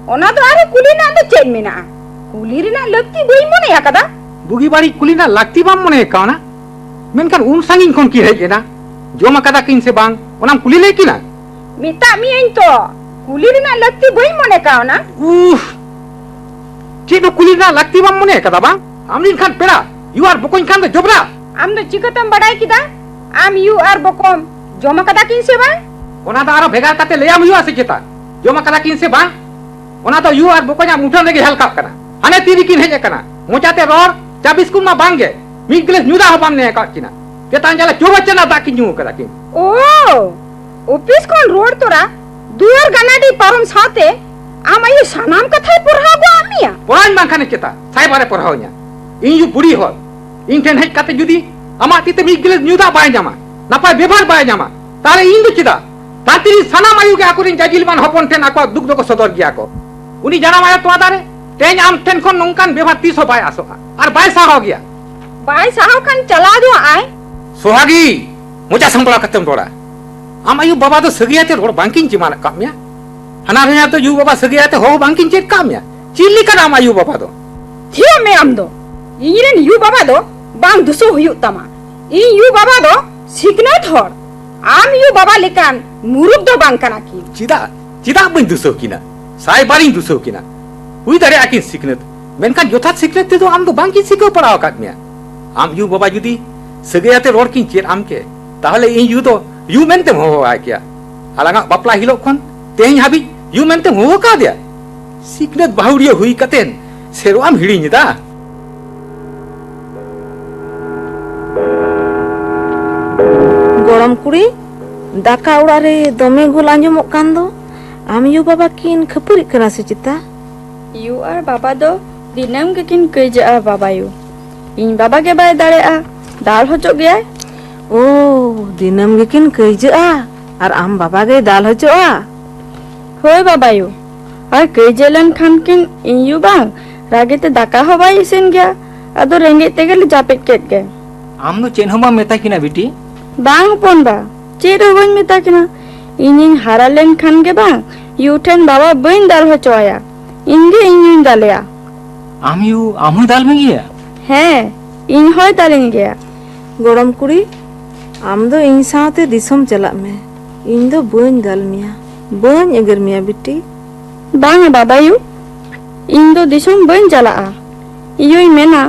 ᱚᱱᱟ ᱫᱚ ᱟᱨᱦᱚᱸ ᱠᱩᱞᱤ ᱨᱮᱱᱟᱜ ᱫᱚ ᱪᱮᱫ ᱢᱮᱱᱟᱜᱼᱟ? ᱠᱩᱞᱤ ᱨᱮᱱᱟᱜ ᱞᱟᱹᱠᱛᱤ ᱵᱟᱹᱧ ᱢᱚᱱᱮ ᱟᱠᱟᱫᱟ᱾ ᱵᱩᱜᱤ ᱵᱟᱹᱲᱤᱡ ᱠᱩᱞᱤ ᱨᱮᱱᱟᱜ ᱞᱟᱹᱠᱛᱤ ᱵᱟᱢ ᱢᱚᱱᱮ ᱠᱟᱣᱱᱟ? ᱢᱮᱱᱠᱷᱟᱱ ᱩᱱ ᱥᱟᱺᱜᱤᱧ ᱠᱷᱚᱱ ᱠᱤᱱ ᱦᱮᱡ ᱮᱱᱟ, ᱡᱚᱢ ᱟᱠᱟᱫᱟ ᱠᱤᱱ ᱥᱮ ᱵᱟᱝ, ᱚᱱᱟᱢ ᱠᱩᱞᱤ ᱞᱮᱫ ᱠᱤᱱᱟ? ᱢᱮᱛᱟᱜ ᱢᱤᱭᱟᱹᱧ ᱛᱚ, ᱠᱩᱞᱤ ᱨᱮᱱᱟᱜ ᱞᱟᱹᱠᱛᱤ ᱵᱟᱹᱧ ᱢᱚᱱᱮ ᱠᱟᱣᱱᱟ᱾ ᱩᱦ! ᱪᱮᱫ ᱫᱚ ᱠᱩᱞᱤ ᱨᱮᱱᱟᱜ ᱞᱟᱹᱠᱛᱤ ᱵᱟᱢ ᱢᱚᱱᱮ ᱠᱟᱫᱟ ᱵᱟᱝ? ᱟᱢ ᱨᱤᱱ ᱠᱷᱟᱱ ᱯᱮᱲᱟ, ᱭᱩ ᱟᱨ ᱵᱚᱠᱚᱧ ᱠᱷᱟᱱ ᱫᱚ ᱡᱚᱵᱽᱨᱟ᱾ ᱟᱢ ᱫᱚ ᱪᱤᱠᱟᱹᱛᱮᱢ ᱵᱟᱰᱟᱭ ᱠᱮᱫᱟ? ᱟᱢ ᱭᱩ ᱟᱨ ᱵᱚᱠᱚᱢ ᱡᱚᱢ ᱟᱠᱟᱫᱟ ᱠᱤᱱ ᱥᱮ ᱵᱟᱝ? ᱚᱱᱟ ᱫᱚ ᱟᱨᱚ ᱵᱷᱮᱜᱟᱨ ᱠᱟᱛᱮ ᱞᱟᱹᱭᱟᱢ ᱦᱩᱭᱩᱜᱼᱟ ᱥᱮ ᱪᱮᱛᱟ? ᱡᱚᱢ ᱟᱠᱟᱫᱟ ᱠᱤᱱ ᱥᱮ ᱵᱟᱝ? ᱚᱱᱟ ᱫᱚ ᱭᱩ ᱟᱨ ᱵᱚᱠᱚᱧᱟᱜ ᱢᱩᱴᱷᱟᱹᱱ ᱨᱮᱜᱮ ᱦᱮᱞᱠᱟᱜ ᱠᱟᱱᱟ᱾ ᱦᱟᱱᱮ ᱛᱤ ᱨᱮᱠᱤᱱ ᱦᱮᱡ ᱟᱠᱟᱱᱟ᱾ ᱢᱚᱪᱟᱛᱮ ᱨᱚᱲ, ᱪᱟ ᱵᱤᱥᱠᱩᱴ ᱢᱟ ᱵᱟᱝ ᱜᱮ᱾ ᱢᱤᱫ ᱜᱤᱞᱟᱹᱥ ᱧᱩ ᱫᱟᱜ ᱦᱚᱸ ᱵᱟᱢ ᱱᱮ ᱟᱠᱟᱫ ᱠᱤᱱᱟ᱾ ᱪᱮᱛᱟᱱ ᱡᱟᱞᱟ ᱪᱳᱵᱟᱪᱟᱨ ᱨᱮᱱᱟᱜ ᱫᱟᱜ ᱠᱤᱱ ᱧᱩ ᱟᱠᱟᱫᱟ ᱠᱤᱱ᱾ ᱳ, ᱚᱯᱷᱤᱥ ᱠᱷᱚᱱ ᱨᱩᱣᱟᱹᱲ ᱛᱚᱨᱟ ᱫᱩᱣᱟᱹᱨ ᱜᱟᱱᱟᱰᱤ ᱯᱟᱨᱚᱢ ᱥᱟᱶᱛᱮ ᱟᱢ ᱟᱭᱳ ᱥᱟᱱᱟᱢ ᱠᱟᱛᱷᱟᱭ ᱯᱚᱨᱦᱟᱣ ᱜᱚᱫ ᱟᱫ ᱢᱮᱭᱟ? ᱯᱚᱨᱦᱟᱧ ᱵᱟᱝᱠᱷᱟᱱ ᱪᱮᱛᱟ, ᱥᱟᱭᱵᱟᱨᱮ ᱯᱚᱨᱦᱟᱣ ᱤᱧᱟ᱾ ᱤᱧ ᱭᱩ ᱵᱩᱲᱦᱤ ᱦᱚᱲ, ᱤᱧ ᱴᱷᱮᱱ ᱦᱮᱡ ᱠᱟᱛᱮ ᱡᱩᱫᱤ ᱟᱢᱟᱜ ᱛᱤ ᱛᱮ ᱢᱤᱫ ᱜᱤᱞᱟᱹᱥ ᱧᱩ ᱫᱟᱜ ᱵᱟᱭ ᱧᱟᱢᱟ, ᱱᱟᱯᱟᱭ ᱵᱮᱵᱷᱟᱨ ᱵᱟᱭ ᱧᱟᱢᱟ, ᱛᱟᱦᱞᱮ ᱤᱧ ᱫᱚ ᱪᱮᱫᱟᱜ? ᱫᱷᱟᱹᱨᱛᱤ ᱨᱤᱱ ᱥᱟᱱᱟᱢ ᱟᱭᱳ ᱜᱮ ᱟᱠᱚᱨᱮᱱ ᱡᱟᱡᱤᱞ ᱢᱟᱱ ᱦᱚᱯᱚᱱ ᱴᱷᱮᱱ ᱟᱠᱚᱣᱟᱜ ᱫᱩᱠ ᱫᱚᱠᱚ ᱥᱚᱫᱚᱨ ᱜᱮᱭᱟ ᱠᱚ᱾ ᱩᱱᱤ ᱡᱟᱱᱟᱢ ᱟᱭᱳ ᱛᱚᱣᱟ ᱫᱟᱨᱮ, ᱛᱮᱦᱮᱧ ᱟᱢ ᱴᱷᱮᱱ ᱠᱷᱚᱱ ᱱᱚᱝᱠᱟᱱ ᱵᱮᱵᱷᱟᱨ ᱛᱤᱥ ᱦᱚᱸ ᱵᱟᱭ ᱟᱥᱚᱜᱼᱟ ᱟᱨ ᱵᱟᱭ ᱥᱟᱦᱟᱣ ᱜᱮᱭᱟ᱾ ᱵᱟᱭ ᱥᱟᱦᱟᱣ ᱠᱷᱟᱱ ᱪᱟᱞᱟᱣ ᱫᱚ ᱟᱭ᱾ ᱥᱚᱦᱟᱜᱤ, ᱢᱚᱪᱟ ᱥᱟᱢᱵᱲᱟᱣ ᱠᱟᱛᱮᱢ ᱨᱚᱲᱟ᱾ ᱟᱢ ᱟᱭᱳ ᱵᱟᱵᱟ ᱫᱚ ᱥᱟᱹᱜᱟᱹᱭ ᱟᱛᱮ ᱨᱚᱲ ᱵᱟᱝ ᱠᱤᱱ ᱪᱮᱢᱟᱱ ᱟᱠᱟᱫ ᱢᱮᱭᱟ᱾ ᱦᱟᱱᱟ ᱦᱚᱧᱦᱟᱨ ᱫᱚ ᱭᱩ ᱵᱟᱵᱟ ᱥᱟᱹᱜᱟᱹᱭ ᱟᱛᱮ ᱦᱚᱦᱚ ᱵᱟᱝ ᱠᱤᱱ ᱪᱮᱫ ᱠᱟᱜ ᱢᱮᱭᱟ᱾ ᱪᱤᱞᱤ ᱠᱟᱱᱟᱢ ᱟᱭᱳ ᱵᱟᱵᱟ ᱫᱚ? ᱛᱷᱤᱨᱚᱜ ᱢᱮ ᱟᱢ ᱫᱚ᱾ ᱤᱧ ᱨᱮᱱ ᱭᱩ ᱵᱟᱵᱟ ᱫᱚ ᱵᱟᱝ ᱫᱩᱥᱟᱹᱣ ᱦᱩᱭᱩᱜ ᱛᱟᱢᱟ᱾ ᱤᱧ ᱭᱩ ᱵᱟᱵᱟ ᱫᱚ ᱥᱤᱠᱷᱱᱟᱹᱛ ᱦᱚᱲ᱾ ᱟᱢ ᱭᱩ ᱵᱟᱵᱟ ᱞᱮᱠᱟᱱ ᱢᱩᱨᱩᱠ ᱫᱚ ᱵᱟᱝ ᱠᱟᱱᱟ ᱠᱤᱱ᱾ ᱪᱮᱫᱟᱜ, ᱪᱮᱫᱟᱜ ᱵᱟᱹᱧ ᱫᱩᱥᱟᱹᱣ ᱠᱤᱱᱟ? ᱥᱟᱭ ᱵᱟᱨᱤᱧ ᱫᱩᱥᱟᱹᱣ ᱠᱤᱱᱟ᱾ ᱦᱩᱭ ᱫᱟᱲᱮᱭᱟᱜᱼᱟ ᱠᱤᱱ ᱥᱤᱠᱷᱱᱟᱹᱛ, ᱢᱮᱱᱠᱷᱟᱱ ᱡᱚᱛᱷᱟᱛ ᱥᱤᱠᱷᱱᱟᱹᱛ ᱛᱮᱫᱚ ᱟᱢ ᱫᱚ ᱵᱟᱝ ᱠᱤᱱ ᱥᱤᱠᱷᱟᱹᱣ ᱯᱟᱲᱟᱣ ᱟᱠᱟᱫ ᱢᱮᱭᱟ᱾ ᱟᱢ ᱭᱩ ᱵᱟᱵᱟ ᱡᱩᱫᱤ ᱥᱟᱹᱜᱟᱹᱭ ᱟᱛᱮ ᱨᱚᱲ ᱠᱤᱱ ᱪᱮᱫ ᱟᱢ ᱠᱮ, ᱛᱟᱦᱚᱞᱮ ᱤᱧ ᱭᱩ ᱫᱚ ᱭᱩ ᱢᱮᱱᱛᱮᱢ ᱦᱚᱦᱚ ᱟᱭ ᱠᱮᱭᱟ᱾ ᱟᱞᱟᱝᱟᱜ ᱵᱟᱯᱞᱟ ᱦᱤᱞᱳᱜ ᱠᱷᱚᱱ ᱛᱮᱦᱮᱧ ᱦᱟᱹᱵᱤᱡ ᱭᱩ ᱢᱮᱱᱛᱮᱢ ᱦᱚᱦᱚ ᱠᱟᱣᱫᱮᱭᱟ? ᱥᱤᱠᱷᱱᱟᱹᱛ ᱵᱟᱹᱦᱩᱲᱤᱭᱟᱹ ᱦᱩᱭ ᱠᱟᱛᱮᱱ ᱥᱮᱨᱣᱟᱢ ᱦᱤᱲᱤᱧ ᱮᱫᱟ? ᱜᱚᱲᱚᱢ ᱠᱩᱲᱤ, ᱫᱟᱠᱟ ᱚᱲᱟᱜ ᱨᱮ ᱫᱚᱢᱮ ᱜᱳᱞ ᱟᱸᱡᱚᱢᱚᱜ ᱠᱟᱱ ᱫᱚ᱾ ᱟᱢ ᱭᱩ ᱵᱟᱵᱟ ᱠᱤᱱ ᱠᱷᱟᱹᱯᱟᱹᱨᱤᱜ ᱠᱟᱱᱟ ᱥᱮ ᱪᱮᱛᱟ? ᱭᱩ ᱟᱨ ᱵᱟᱵᱟ ᱫᱚ ᱫᱤᱱᱟᱹᱢ ᱜᱮᱠᱤᱱ ᱠᱟᱹᱭᱡᱟᱹᱜᱼᱟ ᱵᱟᱵᱟᱭᱩ᱾ ᱤᱧ ᱵᱟᱵᱟ ᱜᱮ ᱵᱟᱭ ᱫᱟᱲᱮᱭᱟᱜᱼᱟ, ᱫᱟᱞ ᱦᱚᱪᱚᱜ ᱜᱮᱭᱟᱭ᱾ ᱳ, ᱫᱤᱱᱟᱹᱢ ᱜᱮᱠᱤᱱ ᱠᱟᱹᱭᱡᱟᱹᱜᱼᱟ ᱟᱨ ᱟᱢ ᱵᱟᱵᱟ ᱜᱮᱭ ᱫᱟᱞ ᱦᱚᱪᱚᱜᱼᱟ? ᱦᱳᱭ ᱵᱟᱵᱟᱭᱩ, ᱟᱨ ᱠᱟᱹᱭᱡᱟᱹ ᱞᱮᱱᱠᱷᱟᱱ ᱠᱤᱱ ᱤᱧ ᱭᱩ ᱵᱟᱝ ᱨᱟᱹᱜᱤ ᱛᱮ ᱫᱟᱠᱟ ᱦᱚᱸ ᱵᱟᱭ ᱤᱥᱤᱱ ᱜᱮᱭᱟ᱾ ᱟᱫᱚ ᱨᱮᱸᱜᱮᱡ ᱛᱮᱜᱮ ᱞᱮ ᱡᱟᱹᱯᱤᱫ ᱠᱮᱫ ᱜᱮ᱾ ᱟᱢ ᱫᱚ ᱪᱮᱫ ᱦᱚᱸ ᱵᱟᱢ ᱢᱮᱛᱟ ᱠᱤᱱᱟ ᱵᱤᱴᱤ? ᱵᱟᱝ ᱦᱚᱯᱚᱱ ᱵᱟ, ᱪᱮᱫ ᱦᱚᱸ ᱵᱟᱹᱧ ᱢᱮᱛᱟ ᱠᱤᱱᱟ᱾ ᱤᱧᱤᱧ ᱦᱟᱨᱟ ᱞᱮᱱᱠᱷᱟᱱ ᱜᱮ ᱵᱟᱝ ᱭᱩ ᱴᱷᱮᱱ ᱵᱟᱵᱟ ᱵᱟᱹᱧ ᱫᱟᱞ ᱦᱚᱪᱚ ᱟᱭᱟ, ᱤᱧ ᱜᱮ ᱤᱧ ᱭᱩᱧ ᱫᱟᱞᱮᱭᱟ᱾ ᱟᱢ ᱭᱩ ᱟᱢ ᱦᱚᱸᱭ ᱫᱟᱞ ᱢᱮ ᱜᱮᱭᱟ? ᱦᱮᱸ, ᱤᱧ ᱦᱚᱸᱭ ᱫᱟᱞᱤᱧ ᱜᱮᱭᱟ᱾ ᱜᱚᱲᱚᱢ ᱠᱩᱲᱤ, ᱟᱢ ᱫᱚ ᱤᱧ ᱥᱟᱶᱛᱮ ᱫᱤᱥᱚᱢ ᱪᱟᱞᱟᱜ ᱢᱮ, ᱤᱧ ᱫᱚ ᱵᱟᱹᱧ ᱫᱟᱞ ᱢᱮᱭᱟ, ᱵᱟᱹᱧ ᱮᱜᱮᱨ ᱢᱮᱭᱟ ᱵᱤᱴᱤ᱾ ᱵᱟᱝᱟ ᱵᱟᱵᱟᱭᱩ, ᱤᱧ ᱫᱚ ᱫᱤᱥᱚᱢ ᱵᱟᱹᱧ ᱪᱟᱞᱟᱜᱼᱟ᱾ ᱤᱭᱩᱭ ᱢᱮᱱᱟ,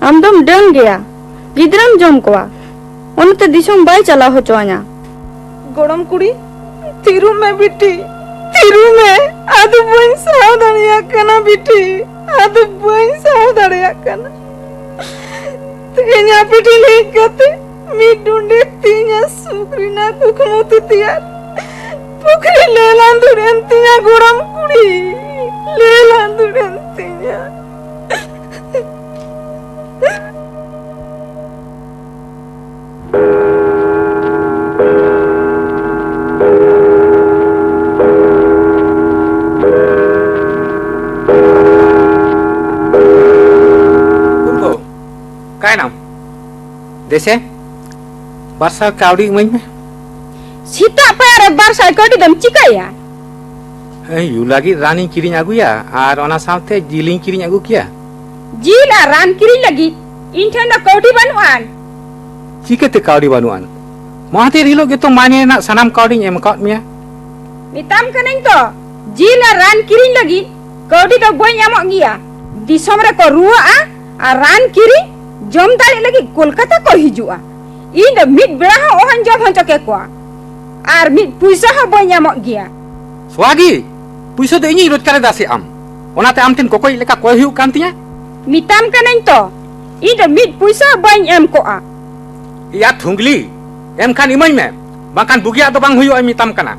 ᱟᱢ ᱫᱚᱢ ᱰᱟᱹᱱ ᱜᱮᱭᱟ, ᱜᱤᱫᱽᱨᱟᱹᱢ ᱡᱚᱢ ᱠᱚᱣᱟ᱾ ᱚᱱᱟᱛᱮ ᱫᱤᱥᱚᱢ ᱵᱟᱭ ᱪᱟᱞᱟᱣ ᱦᱚᱪᱚ ᱟᱹᱧᱟ᱾ ᱜᱚᱲᱚᱢ ᱠᱩᱲᱤ, ᱛᱷᱤᱨᱩᱜ ᱢᱮ ᱵᱤᱴᱤ, ᱛᱷᱤᱨᱩᱜ ᱢᱮ᱾ ᱟᱫᱚ ᱵᱟᱹᱧ ᱥᱟᱦᱟᱣ ᱫᱟᱲᱮᱭᱟᱜ ᱠᱟᱱᱟ ᱵᱤᱴᱤ, ᱟᱫᱚ ᱵᱟᱹᱧ ᱥᱟᱦᱟᱣ ᱫᱟᱲᱮᱭᱟᱜ ᱠᱟᱱᱟ᱾ ᱛᱮᱦᱮᱧ ᱟᱯᱮ ᱴᱷᱮᱱ ᱦᱮᱡ ᱠᱟᱛᱮ ᱢᱤᱫ ᱰᱩᱸᱰᱮ ᱛᱤᱧᱟ ᱥᱩᱠ ᱨᱮᱱᱟᱜ ᱠᱩᱠᱢᱩ ᱛᱮ ᱛᱮᱭᱟᱨ ᱯᱩᱠᱷᱨᱤ ᱞᱮ ᱞᱟᱸᱫᱩᱲ ᱮᱱ ᱛᱤᱧᱟ ᱜᱚᱲᱚᱢ ᱠᱩᱲᱤ, ᱞᱮ ᱞᱟᱸᱫᱩᱲ ᱮᱱ ᱛᱤᱧᱟ᱾ ᱩᱨᱜᱚ, ᱚᱠᱟᱭᱮᱱᱟᱢ? ᱫᱮᱥᱮ, ᱵᱟᱨ ᱥᱟᱭ ᱠᱟᱹᱣᱰᱤ ᱤᱢᱟᱹᱧ ᱢᱮ᱾ ᱥᱮᱛᱟᱜ ᱯᱟᱭᱟᱨ ᱨᱮ ᱵᱟᱨ ᱥᱟᱭ ᱠᱟᱹᱣᱰᱤ ᱫᱚᱢ ᱪᱤᱠᱟᱹᱭᱟ? ᱦᱮᱸ, ᱭᱩ ᱞᱟᱹᱜᱤᱫ ᱨᱟᱱᱤᱧ ᱠᱤᱨᱤᱧ ᱟᱹᱜᱩᱭᱟ ᱟᱨ ᱚᱱᱟ ᱥᱟᱶᱛᱮ ᱡᱤᱞᱤᱧ ᱠᱤᱨᱤᱧ ᱟᱹᱜᱩ ᱠᱮᱭᱟ᱾ ᱡᱤᱞ ᱟᱨ ᱨᱟᱱ ᱠᱤᱨᱤᱧ ᱞᱟᱹᱜᱤᱫ ᱤᱧ ᱴᱷᱮᱱ ᱫᱚ ᱠᱟᱹᱣᱰᱤ ᱵᱟᱹᱱᱩᱜ ᱟᱱ᱾ ᱪᱤᱠᱟᱹᱛᱮ ᱠᱟᱹᱣᱰᱤ ᱵᱟᱹᱱᱩᱜ ᱟᱱ? ᱢᱟᱦᱫᱮᱨ ᱦᱤᱞᱳᱜ ᱜᱮᱛᱚ ᱢᱟᱭᱱᱮ ᱨᱮᱱᱟᱜ ᱥᱟᱱᱟᱢ ᱠᱟᱹᱣᱰᱤᱧ ᱮᱢ ᱟᱠᱟᱫ ᱢᱮᱭᱟ᱾ ᱢᱮᱛᱟᱢ ᱠᱟᱹᱱᱟᱹᱧ ᱛᱚ, ᱡᱤᱞ ᱟᱨ ᱨᱟᱱ ᱠᱤᱨᱤᱧ ᱞᱟᱹᱜᱤᱫ ᱠᱟᱹᱣᱰᱤ ᱫᱚ ᱵᱟᱹᱧ ᱮᱢᱚᱜ ᱜᱮᱭᱟ᱾ ᱫᱤᱥᱚᱢ ᱨᱮᱠᱚ ᱨᱩᱣᱟᱹᱜᱼᱟ ᱟᱨ ᱨᱟᱱ ᱠᱤᱨᱤᱧ ᱡᱚᱢ ᱫᱟᱲᱮ ᱞᱟᱹᱜᱤᱫ ᱠᱳᱞᱠᱟᱛᱟ ᱠᱚ ᱦᱤᱡᱩᱜᱼᱟ᱾ ᱤᱧ ᱫᱚ ᱢᱤᱫ ᱵᱮᱲᱟ ᱦᱚᱸ ᱚᱦᱚᱧ ᱡᱚᱢ ᱦᱚᱪᱚ ᱠᱮᱠᱚᱣᱟ᱾ ᱟᱨ ᱢᱤᱫ ᱯᱩᱭᱥᱟᱹ ᱦᱚᱸ ᱵᱟᱹᱧ ᱮᱢᱚᱜ ᱜᱮᱭᱟ᱾ ᱥᱣᱟᱜᱤ, ᱯᱩᱭᱥᱟᱹ ᱫᱚ ᱤᱧᱤᱧ ᱨᱳᱡᱽᱜᱟᱨ ᱮᱫᱟ ᱥᱮ ᱟᱢ? ᱚᱱᱟᱛᱮ ᱟᱢ ᱴᱷᱮᱱ ᱠᱚᱠᱚᱭ ᱞᱮᱠᱟ ᱠᱚᱭ ᱦᱩᱭᱩᱜ ᱠᱟᱱ ᱛᱤᱧᱟ? ᱢᱮᱛᱟᱢ ᱠᱟᱹᱱᱟᱹᱧ ᱛᱚ, ᱤᱧ ᱫᱚ ᱢᱤᱫ ᱯᱩᱭᱥᱟᱹ ᱦᱚᱸ ᱵᱟᱹᱧ ᱮᱢ ᱠᱚᱜᱼᱟ᱾ ᱮᱭᱟ ᱛᱷᱩᱝᱜᱽᱞᱤ, ᱮᱢ ᱠᱷᱟᱱ ᱤᱢᱟᱹᱧ ᱢᱮ, ᱵᱟᱝᱠᱷᱟᱱ ᱵᱩᱜᱤᱭᱟᱜ ᱫᱚ ᱵᱟᱝ ᱦᱩᱭᱩᱜᱼᱟ, ᱢᱮᱛᱟᱢ ᱠᱟᱱᱟ᱾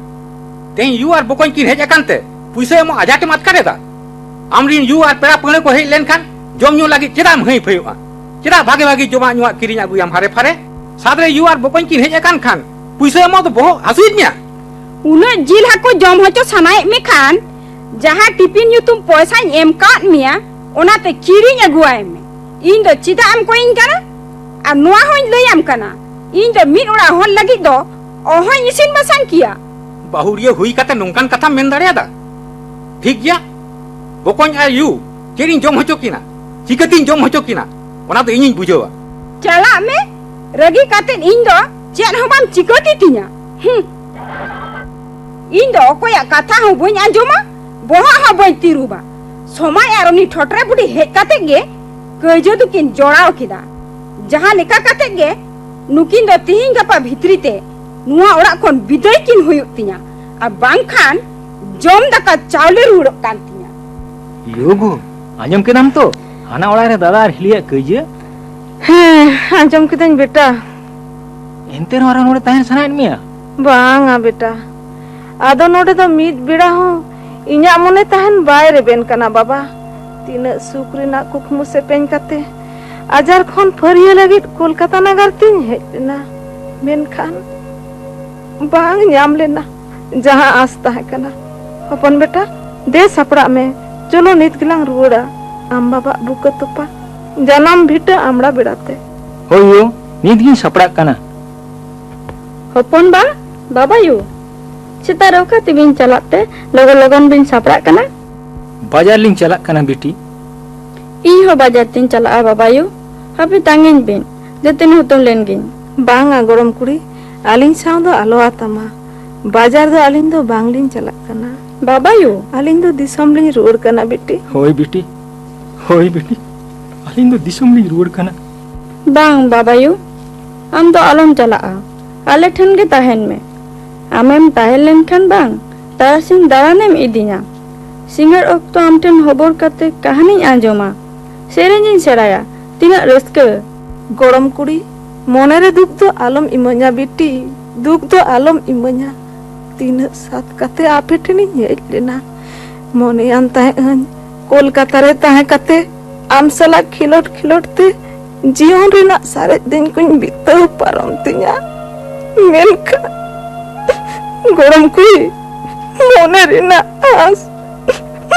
ᱛᱮᱦᱮᱧ ᱭᱩ ᱟᱨ ᱵᱚᱠᱚᱧ ᱠᱤᱱ ᱦᱮᱡ ᱟᱠᱟᱱ ᱛᱮ ᱯᱩᱭᱥᱟᱹ ᱮᱢᱚᱜ ᱟᱡᱷᱟᱴᱮᱢ ᱟᱴᱠᱟᱨ ᱮᱫᱟ? ᱟᱢᱨᱤᱱ ᱭᱩ ᱟᱨ ᱯᱮᱲᱟ ᱯᱟᱹᱲᱦᱟᱹ ᱠᱚ ᱦᱮᱡ ᱞᱮᱱᱠᱷᱟᱱ ᱡᱚᱢ ᱧᱩ ᱞᱟᱹᱜᱤᱫ ᱪᱮᱫᱟᱜ ᱮᱢ ᱦᱟᱹᱭ ᱯᱷᱟᱹᱭᱚᱜᱼᱟ? ᱪᱮᱫᱟᱜ ᱵᱷᱟᱜᱮ ᱵᱷᱟᱜᱮ ᱡᱚᱢᱟᱜ ᱧᱩᱣᱟᱜ ᱠᱤᱨᱤᱧ ᱟᱹᱜᱩᱭᱟᱢ ᱦᱟᱨᱮ ᱯᱷᱟᱨᱮ? ᱥᱟᱫᱽ ᱨᱮ ᱭᱩ ᱟᱨ ᱵᱚᱠᱚᱧ ᱠᱤᱱ ᱦᱮᱡ ᱟᱠᱟᱱ ᱠᱷᱟᱱ ᱯᱩᱭᱥᱟᱹ ᱮᱢᱚᱜ ᱫᱚ ᱵᱚᱦᱚᱜ ᱦᱟᱹᱥᱩᱭᱮᱫ ᱢᱮᱭᱟ? ᱩᱱᱟᱹᱜ ᱡᱤᱞ ᱦᱟᱹᱠᱩ ᱡᱚᱢ ᱦᱚᱪᱚ ᱥᱟᱱᱟᱭᱮᱫ ᱢᱮ ᱠᱷᱟᱱ, ᱡᱟᱦᱟᱸ ᱴᱤᱯᱤᱱ ᱧᱩᱛᱩᱢ ᱯᱚᱭᱥᱟᱧ ᱮᱢ ᱠᱟᱣᱟᱫ ᱢᱮᱭᱟ, ᱚᱱᱟᱛᱮ ᱠᱤᱨᱤᱧ ᱟᱹᱜᱩᱣᱟᱭ ᱢᱮ᱾ ᱤᱧ ᱫᱚ ᱪᱮᱫᱟᱜ ᱮᱢ ᱠᱚᱭᱤᱧ ᱠᱟᱱᱟ? ᱟᱨ ᱱᱚᱣᱟ ᱦᱚᱸᱧ ᱞᱟᱹᱭᱟᱢ ᱠᱟᱱᱟ, ᱤᱧ ᱫᱚ ᱢᱤᱫ ᱚᱲᱟᱜ ᱦᱚᱲ ᱞᱟᱹᱜᱤᱫ ᱫᱚ ᱚᱦᱚᱧ ᱤᱥᱤᱱ ᱵᱟᱥᱟᱝ ᱠᱮᱭᱟ᱾ ᱵᱟᱹᱦᱩᱲᱤᱭᱟᱹ ᱦᱩᱭ ᱠᱟᱛᱮ ᱱᱚᱝᱠᱟᱱ ᱠᱟᱛᱷᱟᱢ ᱢᱮᱱ ᱫᱟᱲᱮᱭᱟᱫᱟ? ᱴᱷᱤᱠ ᱜᱮᱭᱟ, ᱵᱚᱠᱚᱧ ᱟᱨ ᱭᱩ ᱪᱮᱫ ᱤᱧ ᱡᱚᱢ ᱦᱚᱪᱚ ᱠᱤᱱᱟ, ᱪᱤᱠᱟᱹᱛᱤᱧ ᱡᱚᱢ ᱦᱚᱪᱚ ᱠᱤᱱᱟ, ᱚᱱᱟ ᱫᱚ ᱤᱧᱤᱧ ᱵᱩᱡᱷᱟᱹᱣᱟ᱾ ᱪᱟᱞᱟᱜ ᱢᱮ, ᱨᱟᱹᱜᱤ ᱠᱟᱛᱮ ᱤᱧ ᱫᱚ ᱪᱮᱫ ᱦᱚᱸ ᱵᱟᱢ ᱪᱤᱠᱟᱹ ᱛᱤᱛᱤᱧᱟ᱾ ᱦᱩᱸ᱾ ᱤᱧ ᱫᱚ ᱚᱠᱚᱭᱟᱜ ᱠᱟᱛᱷᱟ ᱦᱚᱸ ᱵᱟᱹᱧ ᱟᱸᱡᱚᱢᱟ, ᱵᱚᱦᱚᱜ ᱦᱚᱸ ᱵᱟᱹᱧ ᱛᱤᱨᱩᱵᱟ᱾ ᱥᱚᱢᱟᱭ ᱟᱨ ᱩᱱᱤ ᱴᱷᱚᱴᱨᱮ ᱵᱩᱰᱷᱤ ᱦᱮᱡ ᱠᱟᱛᱮ ᱜᱮ ᱠᱟᱹᱭᱡᱟᱹ ᱫᱚᱠᱤᱱ ᱡᱚᱲᱟᱣ ᱠᱮᱫᱟ᱾ ᱡᱟᱦᱟᱸ ᱞᱮᱠᱟ ᱠᱟᱛᱮ ᱜᱮ ᱱᱩᱠᱤᱱ ᱫᱚ ᱛᱤᱦᱤᱧ ᱜᱟᱯᱟ ᱵᱷᱤᱛᱨᱤ ᱛᱮ ᱱᱚᱣᱟ ᱚᱲᱟᱜ ᱠᱷᱚᱱ ᱵᱤᱫᱟᱹᱭ ᱠᱤᱱ ᱦᱩᱭᱩᱜ ᱛᱤᱧᱟ, ᱟᱨ ᱵᱟᱝᱠᱷᱟᱱ ᱡᱚᱢ ᱫᱟᱠᱟ ᱪᱟᱣᱞᱮ ᱨᱩᱣᱟᱹᱲᱚᱜ ᱠᱟᱱ ᱛᱤᱧᱟ᱾ ᱭᱳ ᱜᱳ, ᱟᱸᱡᱚᱢ ᱠᱮᱫᱟᱢ ᱛᱚ, ᱦᱟᱱᱟ ᱚᱲᱟᱜ ᱨᱮ ᱫᱟᱫᱟ ᱟᱨ ᱦᱤᱞᱤᱭᱟᱜ ᱠᱟᱹᱭᱡᱟᱹ? ᱦᱮᱸ, ᱟᱸᱡᱚᱢ ᱠᱤᱫᱟᱹᱧ ᱵᱮᱴᱟ᱾ ᱮᱱᱛᱮ ᱨᱮᱦᱚᱸ ᱟᱨᱦᱚᱸ ᱱᱚᱰᱮ ᱛᱟᱦᱮᱱ ᱥᱟᱱᱟᱭᱮᱫ ᱢᱮᱭᱟ? ᱵᱟᱝᱟ ᱵᱮᱴᱟ, ᱟᱫᱚ ᱱᱚᱰᱮ ᱫᱚ ᱢᱤᱫ ᱵᱮᱲᱟ ᱦᱚᱸ ᱤᱧᱟᱜ ᱢᱚᱱᱮ ᱛᱟᱦᱮᱱ ᱵᱟᱭ ᱨᱮᱵᱮᱱ ᱠᱟᱱᱟ ᱵᱟᱵᱟ᱾ ᱛᱤᱱᱟᱹᱜ ᱥᱩᱠ ᱨᱮᱱᱟᱜ ᱠᱩᱠᱢᱩ ᱥᱮᱯᱮᱧ ᱠᱟᱛᱮ ᱟᱡᱟᱨ ᱠᱷᱚᱱ ᱯᱷᱟᱹᱨᱭᱟᱹ ᱞᱟᱹᱜᱤᱫ ᱠᱳᱞᱠᱟᱛᱟ ᱱᱟᱜᱟᱨ ᱛᱤᱧ ᱦᱮᱡ ᱞᱮᱱᱟ, ᱢᱮᱱᱠᱷᱟᱱ ᱵᱟᱝ ᱧᱟᱢ ᱞᱮᱱᱟ ᱡᱟᱦᱟᱸ ᱟᱸᱥ ᱛᱟᱦᱮᱸ ᱠᱟᱱᱟ᱾ ᱦᱚᱯᱚᱱ ᱵᱮᱴᱟ, ᱫᱮ ᱥᱟᱯᱲᱟᱜ ᱢᱮ, ᱪᱚᱞᱚ ᱱᱤᱛ ᱜᱮᱞᱟᱝ ᱨᱩᱣᱟᱹᱲᱟ ᱟᱢ ᱵᱟᱵᱟᱜ ᱵᱩᱠᱟᱹ ᱛᱚᱯᱟ ᱡᱟᱱᱟᱢ ᱵᱷᱤᱴᱟᱹ ᱟᱢᱲᱟ ᱵᱮᱲᱟᱛᱮ᱾ ᱦᱳᱭ ᱭᱳ, ᱱᱤᱛ ᱜᱤᱧ ᱥᱟᱯᱲᱟᱜ ᱠᱟᱱᱟ᱾ ᱦᱚᱯᱚᱱ ᱵᱟ, ᱵᱟᱵᱟᱭᱩ, ᱥᱮᱛᱟᱜ ᱨᱮ ᱚᱠᱟ ᱛᱮᱵᱤᱱ ᱪᱟᱞᱟᱜ ᱛᱮ ᱞᱚᱜᱚᱱ ᱞᱚᱜᱚᱱ ᱵᱤᱱ ᱥᱟᱯᱲᱟᱜ ᱠᱟᱱᱟ? ᱵᱟᱡᱟᱨ ᱞᱤᱧ ᱪᱟᱞᱟᱜ ᱠᱟᱱᱟ ᱵᱤᱴᱤ᱾ ᱤᱧ ᱦᱚᱸ ᱵᱟᱡᱟᱨ ᱛᱤᱧ ᱪᱟᱞᱟᱜᱼᱟ ᱵᱟᱵᱟᱭᱩ, ᱦᱟᱯᱮ ᱛᱟᱸᱜᱤᱧ ᱵᱤᱱ, ᱫᱟᱹᱛᱟᱹᱱᱤ ᱦᱩᱛᱩᱢ ᱞᱮᱱ ᱜᱤᱧ᱾ ᱵᱟᱝᱟ ᱜᱚᱲᱚᱢ ᱠᱩᱲᱤ, ᱟᱹᱞᱤᱧ ᱥᱟᱶ ᱫᱚ ᱟᱞᱚ ᱟᱛᱟᱢᱟ᱾ ᱵᱟᱡᱟᱨ ᱫᱚ ᱟᱹᱞᱤᱧ ᱫᱚ ᱵᱟᱝᱞᱤᱧ ᱪᱟᱞᱟᱜ ᱠᱟᱱᱟ᱾ ᱵᱟᱵᱟᱭᱩ! ᱟᱹᱞᱤᱧ ᱫᱚ ᱫᱤᱥᱚᱢ ᱞᱤᱧ ᱨᱩᱣᱟᱹᱲ ᱠᱟᱱᱟ ᱵᱤᱴᱤ᱾ ᱦᱳᱭ ᱵᱤᱴᱤ, ᱦᱳᱭ ᱵᱤᱴᱤ, ᱟᱹᱞᱤᱧ ᱫᱚ ᱫᱤᱥᱚᱢ ᱞᱤᱧ ᱨᱩᱣᱟᱹᱲ ᱠᱟᱱᱟ᱾ ᱵᱟᱝ ᱵᱟᱵᱟᱭᱩ, ᱟᱢ ᱫᱚ ᱟᱞᱚᱢ ᱪᱟᱞᱟᱜᱼᱟ, ᱟᱞᱮ ᱴᱷᱮᱱ ᱜᱮ ᱛᱟᱦᱮᱱ ᱢᱮ᱾ ᱟᱢᱮᱢ ᱛᱟᱦᱮᱸ ᱞᱮᱱᱠᱷᱟᱱ ᱵᱟᱝ, ᱛᱟᱨᱟᱥᱤᱧ ᱫᱟᱬᱟᱱᱮᱢ ᱤᱫᱤᱧᱟ᱾ ᱥᱤᱸᱜᱟᱹᱲ ᱚᱠᱛᱚ ᱟᱢ ᱴᱷᱮᱱ ᱦᱚᱵᱚᱨ ᱠᱟᱛᱮ ᱠᱟᱹᱦᱱᱤᱧ ᱟᱸᱡᱚᱢᱟ, ᱥᱮᱨᱮᱧᱤᱧ ᱥᱮᱬᱟᱭᱟ᱾ ᱛᱤᱱᱟᱹᱜ ᱨᱟᱹᱥᱠᱟᱹ! ᱜᱚᱲᱚᱢ ᱠᱩᱲᱤ, ᱢᱚᱱᱮᱨᱮ ᱫᱩᱠ ᱫᱚ ᱟᱞᱚᱢ ᱤᱢᱟᱹᱧᱟ ᱵᱤᱴᱤ, ᱫᱩᱠ ᱫᱚ ᱟᱞᱚᱢ ᱤᱢᱟᱹᱧᱟ᱾ ᱛᱤᱱᱟᱹᱜ ᱥᱟᱫ ᱠᱟᱛᱮ ᱟᱯᱮ ᱴᱷᱮᱱᱤᱧ ᱦᱮᱡ ᱞᱮᱱᱟ᱾ ᱢᱚᱱᱮᱭᱟᱱ ᱛᱟᱦᱮᱸᱫ ᱟᱹᱧ ᱠᱳᱞᱠᱟᱛᱟ ᱨᱮ ᱛᱟᱦᱮᱸ ᱠᱟᱛᱮ ᱟᱢ ᱥᱟᱞᱟᱜ ᱠᱷᱮᱞᱳᱰ ᱠᱷᱮᱞᱳᱰ ᱛᱮ ᱡᱤᱭᱚᱱ ᱨᱮᱱᱟᱜ ᱥᱟᱨᱮᱡ ᱫᱤᱱ ᱠᱚᱧ ᱵᱤᱛᱟᱹᱣ ᱯᱟᱨᱚᱢ ᱛᱤᱧᱟ, ᱢᱮᱱᱠᱷᱟᱱ ᱜᱚᱲᱚᱢ ᱠᱩᱲᱤ, ᱢᱚᱱᱮ ᱨᱮᱱᱟᱜ ᱟᱸᱥ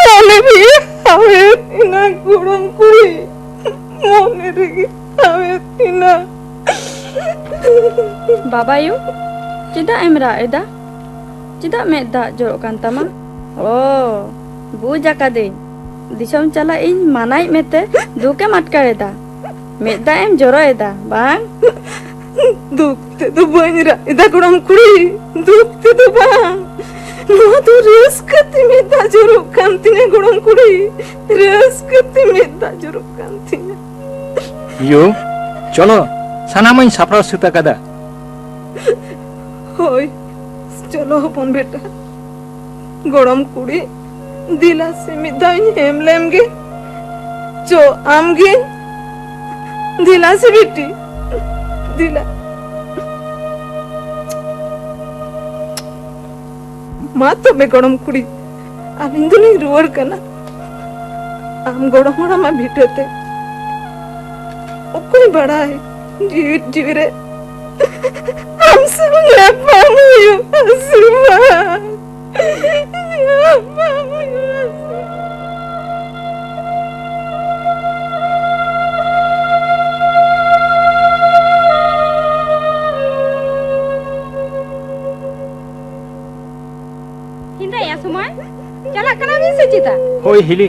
ᱢᱚᱱᱮ ᱨᱮᱜᱮ ᱦᱟᱣᱮᱫ ᱮᱱᱟ ᱜᱚᱲᱚᱢ ᱠᱩᱲᱤ, ᱢᱚᱱᱮ ᱨᱮᱜᱮ ᱦᱟᱣᱮᱫ ᱮᱱᱟ᱾ ᱵᱟᱵᱟᱭᱩ, ᱪᱮᱫᱟᱜ ᱮᱢ ᱨᱟᱜ ᱮᱫᱟ? ᱪᱮᱫᱟᱜ ᱢᱮᱫ ᱫᱟᱜ ᱡᱚᱨᱚᱜ ᱠᱟᱱ ᱛᱟᱢᱟ? ᱚ, ᱵᱩᱡᱽ ᱟᱠᱟᱫᱟᱹᱧ, ᱫᱤᱥᱚᱢ ᱪᱟᱞᱟᱜ ᱤᱧ ᱢᱟᱱᱟᱭᱮᱫ ᱢᱮᱛᱮ ᱫᱩᱠᱮᱢ ᱟᱴᱠᱟᱨ ᱮᱫᱟ, ᱢᱮᱫ ᱫᱟᱜ ᱮᱢ ᱡᱚᱨᱚᱭᱮᱫᱟ ᱵᱟᱝ? ᱫᱩᱠ ᱛᱮᱫᱚ ᱵᱟᱹᱧ ᱨᱟᱜ ᱮᱫᱟ ᱜᱚᱲᱚᱢ ᱠᱩᱲᱤ, ᱫᱩᱠ ᱛᱮᱫᱚ ᱵᱟᱝ᱾ ᱱᱚᱣᱟ ᱫᱚ ᱨᱟᱹᱥᱠᱟᱹ ᱛᱮ ᱢᱮᱫ ᱫᱟᱜ ᱡᱚᱨᱚᱜ ᱠᱟᱱ ᱛᱤᱧᱟ ᱜᱚᱲᱚᱢ ᱠᱩᱲᱤ, ᱨᱟᱹᱥᱠᱟᱹ ᱛᱮ ᱢᱮᱫ ᱫᱟᱜ ᱡᱚᱨᱚᱜ ᱠᱟᱱ ᱛᱤᱧᱟ᱾ ᱭᱳ, ᱪᱚᱞᱚ, ᱥᱟᱱᱟᱢᱟᱜ ᱤᱧ ᱥᱟᱯᱲᱟᱣ ᱥᱟᱹᱛ ᱟᱠᱟᱫᱟ᱾ ᱦᱳᱭ, ᱪᱚᱞᱚ ᱦᱚᱯᱚᱱ ᱵᱮᱴᱟ᱾ ᱜᱚᱲᱚᱢ ᱠᱩᱲᱤ, ᱫᱮᱞᱟ ᱥᱮ ᱢᱤᱫ ᱫᱷᱟᱣ ᱤᱧ ᱦᱮᱢ ᱞᱮᱢ ᱜᱮ᱾ ᱪᱚ, ᱟᱢ ᱜᱮ᱾ ᱫᱮᱞᱟ ᱥᱮ ᱵᱤᱴᱤ, ᱫᱮᱞᱟ᱾ ᱢᱟ ᱛᱚᱵᱮ ᱜᱚᱲᱚᱢ ᱠᱩᱲᱤ, ᱟᱹᱞᱤᱧ ᱫᱚᱞᱤᱧ ᱨᱩᱣᱟᱹᱲ ᱠᱟᱱᱟ᱾ ᱟᱢ ᱜᱚᱲᱚᱢ ᱦᱟᱲᱟᱢᱟᱜ ᱵᱷᱤᱴᱟᱹᱛᱮ᱾ ᱚᱠᱚᱭ ᱵᱟᱲᱟᱭ, ᱡᱤᱣᱤᱫ ᱡᱤᱣᱤ ᱨᱮ ᱟᱢ ᱥᱟᱶ ᱧᱟᱯᱟᱢ ᱦᱩᱭᱩᱜᱼᱟ ᱥᱮ ᱵᱟᱝ? ᱧᱟᱯᱟᱢ ᱦᱩᱭᱩᱜᱼᱟ ᱥᱮ ᱵᱟᱝ? ᱦᱤᱱᱫᱟᱭᱟ ᱥᱚᱢᱚᱭ, ᱪᱟᱞᱟᱜ ᱠᱟᱱᱟ ᱵᱤᱱ ᱥᱮ ᱪᱮᱛᱟ? ᱦᱳᱭ ᱦᱤᱞᱤ᱾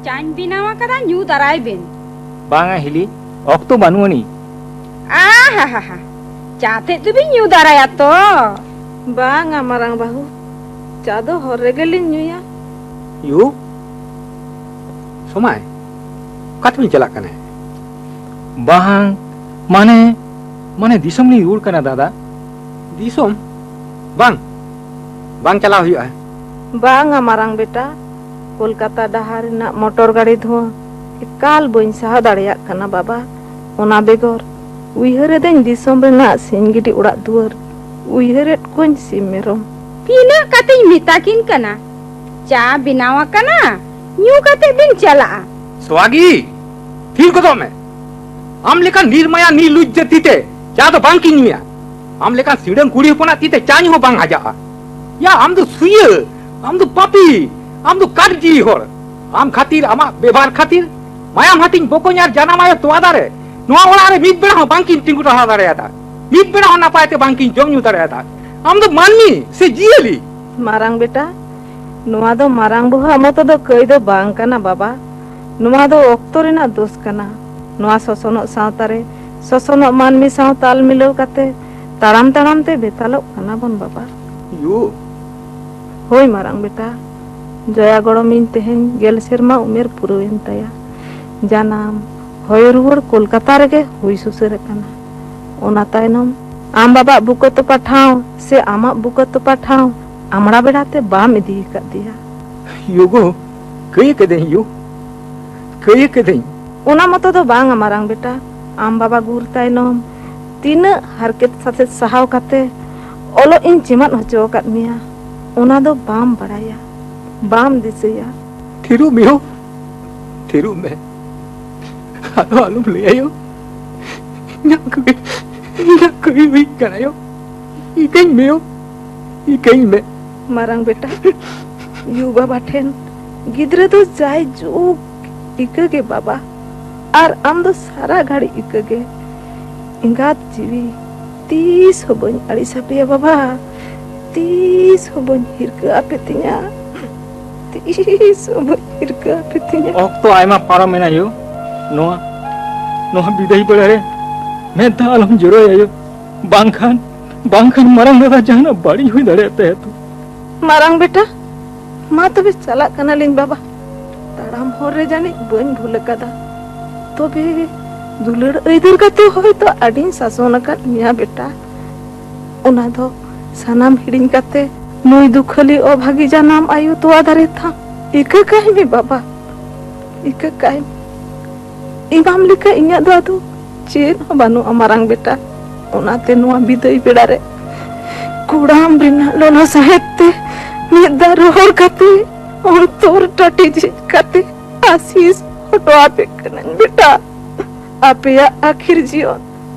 ᱪᱟᱧ ᱵᱮᱱᱟᱣ ᱟᱠᱟᱫᱟ, ᱧᱩ ᱫᱟᱨᱟᱭ ᱵᱤᱱ᱾ ᱵᱟᱝᱟ ᱦᱤᱞᱤ, ᱚᱠᱛᱚ ᱵᱟᱹᱱᱩᱜ ᱟᱹᱱᱤᱡ᱾ ᱟᱦᱟᱦᱟᱦᱟ, ᱪᱟ ᱛᱮᱫ ᱫᱚᱵᱤᱱ ᱧᱩ ᱫᱟᱨᱟᱭᱟ ᱛᱚ? ᱵᱟᱝᱟ ᱢᱟᱨᱟᱝ ᱵᱟᱹᱦᱩ, ᱪᱟ ᱫᱚ ᱦᱚᱨ ᱨᱮᱜᱮᱞᱤᱧ ᱧᱩᱭᱟ᱾ ᱭᱩ? ᱥᱚᱢᱟᱭ, ᱚᱠᱟ ᱛᱮᱵᱤᱱ ᱪᱟᱞᱟᱜ ᱠᱟᱱᱟ? ᱵᱟᱝ, ᱢᱟᱱᱮ, ᱢᱟᱱᱮ ᱫᱤᱥᱚᱢ ᱞᱤᱧ ᱨᱩᱣᱟᱹᱲ ᱠᱟᱱᱟ ᱫᱟᱫᱟ᱾ ᱫᱤᱥᱚᱢ? ᱵᱟᱝ, ᱵᱟᱝ ᱪᱟᱞᱟᱣ ᱦᱩᱭᱩᱜᱼᱟ᱾ ᱵᱟᱝᱟ ᱢᱟᱨᱟᱝ ᱵᱮᱴᱟ, ᱠᱳᱞᱠᱟᱛᱟ ᱰᱟᱦᱟᱨ ᱨᱮᱱᱟᱜ ᱢᱚᱴᱚᱨ ᱜᱟᱹᱰᱤ ᱫᱷᱩᱣᱟᱹ ᱮᱠᱟᱞ ᱵᱟᱹᱧ ᱥᱟᱦᱟᱣ ᱫᱟᱲᱮᱭᱟᱜ ᱠᱟᱱᱟ ᱵᱟᱵᱟ᱾ ᱚᱱᱟ ᱵᱮᱜᱚᱨ ᱩᱭᱦᱟᱹᱨ ᱮᱫᱟᱹᱧ ᱫᱤᱥᱚᱢ ᱨᱮᱱᱟᱜ ᱥᱤᱧ ᱜᱤᱰᱤ ᱚᱲᱟᱜ ᱫᱩᱣᱟᱹᱨ, ᱩᱭᱦᱟᱹᱨᱮᱫ ᱠᱚᱧ ᱥᱤᱢ ᱢᱮᱨᱚᱢ᱾ ᱛᱤᱱᱟᱹᱜ ᱠᱟᱛᱮᱧ ᱢᱮᱛᱟ ᱠᱤᱱ ᱠᱟᱱᱟ, ᱪᱟ ᱵᱮᱱᱟᱣ ᱟᱠᱟᱱᱟ, ᱧᱩ ᱠᱟᱛᱮ ᱵᱤᱱ ᱪᱟᱞᱟᱜᱼᱟ᱾ ᱥᱚᱣᱟᱜᱤ, ᱛᱷᱤᱨ ᱜᱚᱫᱚᱜ ᱢᱮ᱾ ᱟᱢ ᱞᱮᱠᱟᱱ ᱱᱤᱨᱢᱟᱭᱟ ᱱᱤᱨᱞᱩᱡᱽᱡᱮ ᱛᱤ ᱛᱮ ᱪᱟ ᱫᱚ ᱵᱟᱝ ᱠᱤᱱ ᱧᱩᱭᱟ᱾ ᱟᱢ ᱞᱮᱠᱟᱱ ᱥᱤᱲᱟᱹᱝ ᱠᱩᱲᱤ ᱦᱚᱯᱚᱱᱟᱜ ᱛᱤ ᱛᱮ ᱪᱟ ᱧᱩ ᱦᱚᱸ ᱵᱟᱝ ᱦᱟᱡᱟᱜᱼᱟ᱾ ᱭᱟ, ᱟᱢ ᱫᱚ ᱥᱩᱭᱟᱹ, ᱟᱢ ᱫᱚ ᱯᱟᱯᱤ, ᱟᱢ ᱫᱚ ᱠᱟᱴ ᱡᱤᱣᱤ ᱦᱚᱲ᱾ ᱟᱢ ᱠᱷᱟᱹᱛᱤᱨ, ᱟᱢᱟᱜ ᱵᱮᱵᱷᱟᱨ ᱠᱷᱟᱹᱛᱤᱨ ᱢᱟᱭᱟᱢ ᱦᱟᱹᱴᱤᱧ ᱵᱚᱠᱚᱧ ᱟᱨ ᱡᱟᱱᱟᱢ ᱟᱭᱳ ᱛᱚᱣᱟ ᱫᱟᱨᱮ ᱱᱚᱣᱟ ᱚᱲᱟᱜ ᱨᱮ ᱢᱤᱫ ᱵᱮᱲᱟ ᱦᱚᱸ ᱵᱟᱝ ᱠᱤᱱ ᱛᱤᱸᱜᱩ ᱴᱟᱨᱦᱟᱣ ᱫᱟᱲᱮᱭᱟᱫᱟ᱾ ᱢᱤᱫ ᱵᱮᱲᱟ ᱦᱚᱸ ᱱᱟᱯᱟᱭ ᱛᱮ ᱵᱟᱝ ᱠᱤᱱ ᱡᱚᱢ ᱧᱩ ᱫᱟᱲᱮᱭᱟᱫᱟ᱾ ᱟᱢ ᱫᱚ ᱢᱟᱹᱱᱢᱤ ᱥᱮ ᱡᱤᱭᱟᱹᱞᱤ? ᱢᱟᱨᱟᱝ ᱵᱮᱴᱟ, ᱱᱚᱣᱟ ᱫᱚ ᱢᱟᱨᱟᱝ ᱵᱚᱦᱚᱜ ᱢᱚᱛᱚ ᱫᱚ ᱠᱟᱹᱭ ᱫᱚ ᱵᱟᱝ ᱠᱟᱱᱟ ᱵᱟᱵᱟ᱾ ᱱᱚᱣᱟ ᱫᱚ ᱚᱠᱛᱚ ᱨᱮᱱᱟᱜ ᱫᱳᱥ ᱠᱟᱱᱟ᱾ ᱱᱚᱣᱟ ᱥᱚᱥᱚᱱᱚᱜ ᱥᱟᱶᱛᱟ ᱨᱮ ᱥᱚᱥᱚᱱᱚᱜ ᱢᱟᱹᱱᱢᱤ ᱥᱟᱶ ᱛᱟᱞ ᱢᱤᱞᱟᱹᱣ ᱠᱟᱛᱮ ᱛᱟᱲᱟᱢ ᱛᱟᱲᱟᱢ ᱛᱮ ᱵᱮᱛᱟᱞᱚᱜ ᱠᱟᱱᱟ ᱵᱚᱱ ᱵᱟᱵᱟ᱾ ᱭᱳ᱾ ᱦᱳᱭ ᱢᱟᱨᱟᱝ ᱵᱮᱴᱟ, ᱡᱚᱭᱟ ᱜᱚᱲᱚᱢᱤᱧ ᱛᱮᱦᱮᱧ ᱜᱮᱞ ᱥᱮᱨᱢᱟ ᱩᱢᱮᱨ ᱯᱩᱨᱟᱹᱣᱮᱱ ᱛᱟᱭᱟ᱾ ᱡᱟᱱᱟᱢ, ᱦᱚᱭᱚ ᱨᱩᱣᱟᱹᱲ ᱠᱳᱞᱠᱟᱛᱟ ᱨᱮᱜᱮ ᱦᱩᱭ ᱥᱩᱥᱟᱹᱨ ᱟᱠᱟᱱᱟ᱾ ᱚᱱᱟ ᱛᱟᱭᱱᱚᱢ ᱟᱢ ᱵᱟᱵᱟᱜ ᱵᱩᱠᱟᱹ ᱛᱚᱯᱟ ᱴᱷᱟᱶ ᱥᱮ ᱟᱢᱟᱜ ᱵᱩᱠᱟᱹ ᱛᱚᱯᱟ ᱴᱷᱟᱶ ᱟᱢᱲᱟ ᱵᱮᱲᱟ ᱛᱮ ᱵᱟᱢ ᱤᱫᱤ ᱟᱠᱟᱫ ᱫᱮᱭᱟ᱾ ᱭᱳ ᱜᱳ, ᱠᱟᱹᱭ ᱠᱟᱹᱫᱟᱹᱧ ᱭᱳ, ᱠᱟᱹᱭ ᱠᱟᱹᱫᱟᱹᱧ᱾ ᱚᱱᱟ ᱢᱚᱛᱚ ᱫᱚ ᱵᱟᱝᱟ ᱢᱟᱨᱟᱝ ᱵᱮᱴᱟ, ᱟᱢ ᱵᱟᱵᱟ ᱜᱩᱨ ᱛᱟᱭᱱᱚᱢ ᱛᱤᱱᱟᱹᱜ ᱦᱟᱨᱠᱮᱛ ᱥᱟᱥᱮᱛ ᱥᱟᱦᱟᱣ ᱠᱟᱛᱮ ᱚᱞᱚᱜ ᱤᱧ ᱪᱮᱢᱟᱫ ᱦᱚᱪᱚ ᱟᱠᱟᱫ ᱢᱮᱭᱟ, ᱚᱱᱟ ᱫᱚ ᱵᱟᱢ ᱵᱟᱲᱟᱭᱟ, ᱵᱟᱢ ᱫᱤᱥᱟᱹᱭᱟ᱾ ᱛᱷᱤᱨᱚᱜ ᱢᱮ ᱭᱳ, ᱛᱷᱤᱨᱚᱜ ᱢᱮ᱾ ᱟᱫᱚ ᱟᱞᱚᱢ ᱞᱟᱹᱭᱟ ᱭᱳ᱾ ᱤᱧᱟᱹᱜ ᱠᱟᱹᱭ, ᱤᱧᱟᱹᱜ ᱠᱟᱹᱭ ᱦᱩᱭ ᱠᱟᱱᱟ ᱭᱳ᱾ ᱤᱠᱟᱹᱧ ᱢᱮ ᱭᱳ, ᱤᱠᱟᱹᱧ ᱢᱮ᱾ ᱢᱟᱨᱟᱝ ᱵᱮᱴᱟ, ᱭᱩ ᱵᱟᱵᱟ ᱴᱷᱮᱱ ᱜᱤᱫᱽᱨᱟᱹ ᱫᱚ ᱡᱟᱭ ᱡᱩᱜᱽ ᱤᱠᱟᱹ ᱜᱮ ᱵᱟᱵᱟ, ᱟᱨ ᱟᱢ ᱫᱚ ᱥᱟᱨᱟ ᱜᱷᱟᱹᱲᱤᱡ ᱤᱠᱟᱹ ᱜᱮ᱾ ᱮᱸᱜᱟᱛ ᱡᱤᱣᱤ ᱛᱤᱥ ᱦᱚᱸ ᱵᱟᱹᱧ ᱟᱹᱲᱤᱥ ᱟᱯᱮᱭᱟ ᱵᱟᱵᱟ, ᱛᱤᱥ ᱦᱚᱸ ᱵᱟᱹᱧ ᱦᱤᱨᱠᱟᱹ ᱟᱯᱮ ᱛᱤᱧᱟ, ᱛᱤᱥ ᱦᱚᱸ ᱵᱟᱹᱧ ᱦᱤᱨᱠᱟᱹ ᱟᱯᱮ ᱛᱤᱧᱟ᱾ ᱚᱠᱛᱚ ᱟᱭᱢᱟ ᱯᱟᱨᱚᱢ ᱮᱱᱟ ᱭᱳ᱾ ᱱᱚᱣᱟ, ᱱᱚᱣᱟ ᱵᱤᱫᱟᱹᱭ ᱵᱮᱲᱟ ᱨᱮ ᱢᱮᱫ ᱫᱟᱜ ᱟᱞᱚᱢ ᱡᱚᱨᱚᱭᱟ ᱭᱳ, ᱵᱟᱝᱠᱷᱟᱱ, ᱵᱟᱝᱠᱷᱟᱱ ᱢᱟᱨᱟᱝ ᱫᱟᱫᱟ ᱡᱟᱦᱟᱱᱟᱜ ᱵᱟᱹᱲᱤᱡ ᱦᱩᱭ ᱫᱟᱲᱮᱭᱟᱜ ᱛᱟᱭᱟ ᱛᱚ᱾ ᱢᱟᱨᱟᱝ ᱵᱮᱴᱟ, ᱢᱟ ᱛᱚᱵᱮ ᱪᱟᱞᱟᱜ ᱠᱟᱱᱟᱞᱤᱧ ᱵᱟᱵᱟ᱾ ᱛᱟᱲᱟᱢ ᱦᱚᱨ ᱨᱮ ᱡᱟᱹᱱᱤᱡ ᱵᱟᱹᱧ ᱵᱷᱩᱞ ᱟᱠᱟᱫᱟ᱾ ᱛᱚᱵᱮ ᱫᱩᱞᱟᱹᱲ ᱟᱹᱭᱫᱟᱹᱨ ᱠᱟᱛᱮ ᱦᱚᱭᱛᱚ ᱟᱹᱰᱤᱧ ᱥᱟᱥᱚᱱ ᱟᱠᱟᱫ ᱢᱮᱭᱟ ᱵᱮᱴᱟ᱾ ᱚᱱᱟ ᱫᱚ ᱥᱟᱱᱟᱢ ᱦᱤᱲᱤᱧ ᱠᱟᱛᱮ ᱱᱩᱭ ᱫᱩᱠᱷᱟᱹᱞᱤ ᱚᱵᱷᱟᱜᱤ ᱡᱟᱱᱟᱢ ᱟᱭᱳ ᱛᱚᱣᱟ ᱫᱟᱨᱮ ᱛᱷᱟᱢ ᱤᱠᱟᱹ ᱠᱟᱭ ᱢᱮ ᱵᱟᱵᱟ, ᱤᱠᱟᱹ ᱠᱟᱭ ᱢᱮ᱾ ᱮᱢᱟᱢ ᱞᱮᱠᱟ ᱤᱧᱟᱹᱜ ᱫᱚ ᱟᱫᱚ ᱪᱮᱫ ᱦᱚᱸ ᱵᱟᱹᱱᱩᱜᱼᱟ ᱢᱟᱨᱟᱝ ᱵᱮᱴᱟ᱾ ᱚᱱᱟᱛᱮ ᱱᱚᱣᱟ ᱵᱤᱫᱟᱹᱭ ᱵᱮᱲᱟ ᱨᱮ ᱠᱚᱲᱟᱢ ᱨᱮᱱᱟᱜ ᱞᱚᱞᱚ ᱥᱟᱦᱮᱫ ᱛᱮ ᱢᱤᱫ ᱫᱷᱟᱣ ᱨᱚᱦᱚᱲ ᱠᱟᱛᱮ ᱚᱱᱛᱚᱨ ᱴᱟᱹᱴᱤ ᱡᱷᱤᱡ ᱠᱟᱛᱮ ᱟᱥᱤᱥ ᱦᱚᱴᱚ ᱟᱯᱮ ᱠᱟᱹᱱᱟᱹᱧ ᱵᱮᱴᱟ᱾ ᱟᱯᱮᱭᱟᱜ ᱟᱹᱠᱷᱤᱨ ᱡᱤᱭᱚᱱ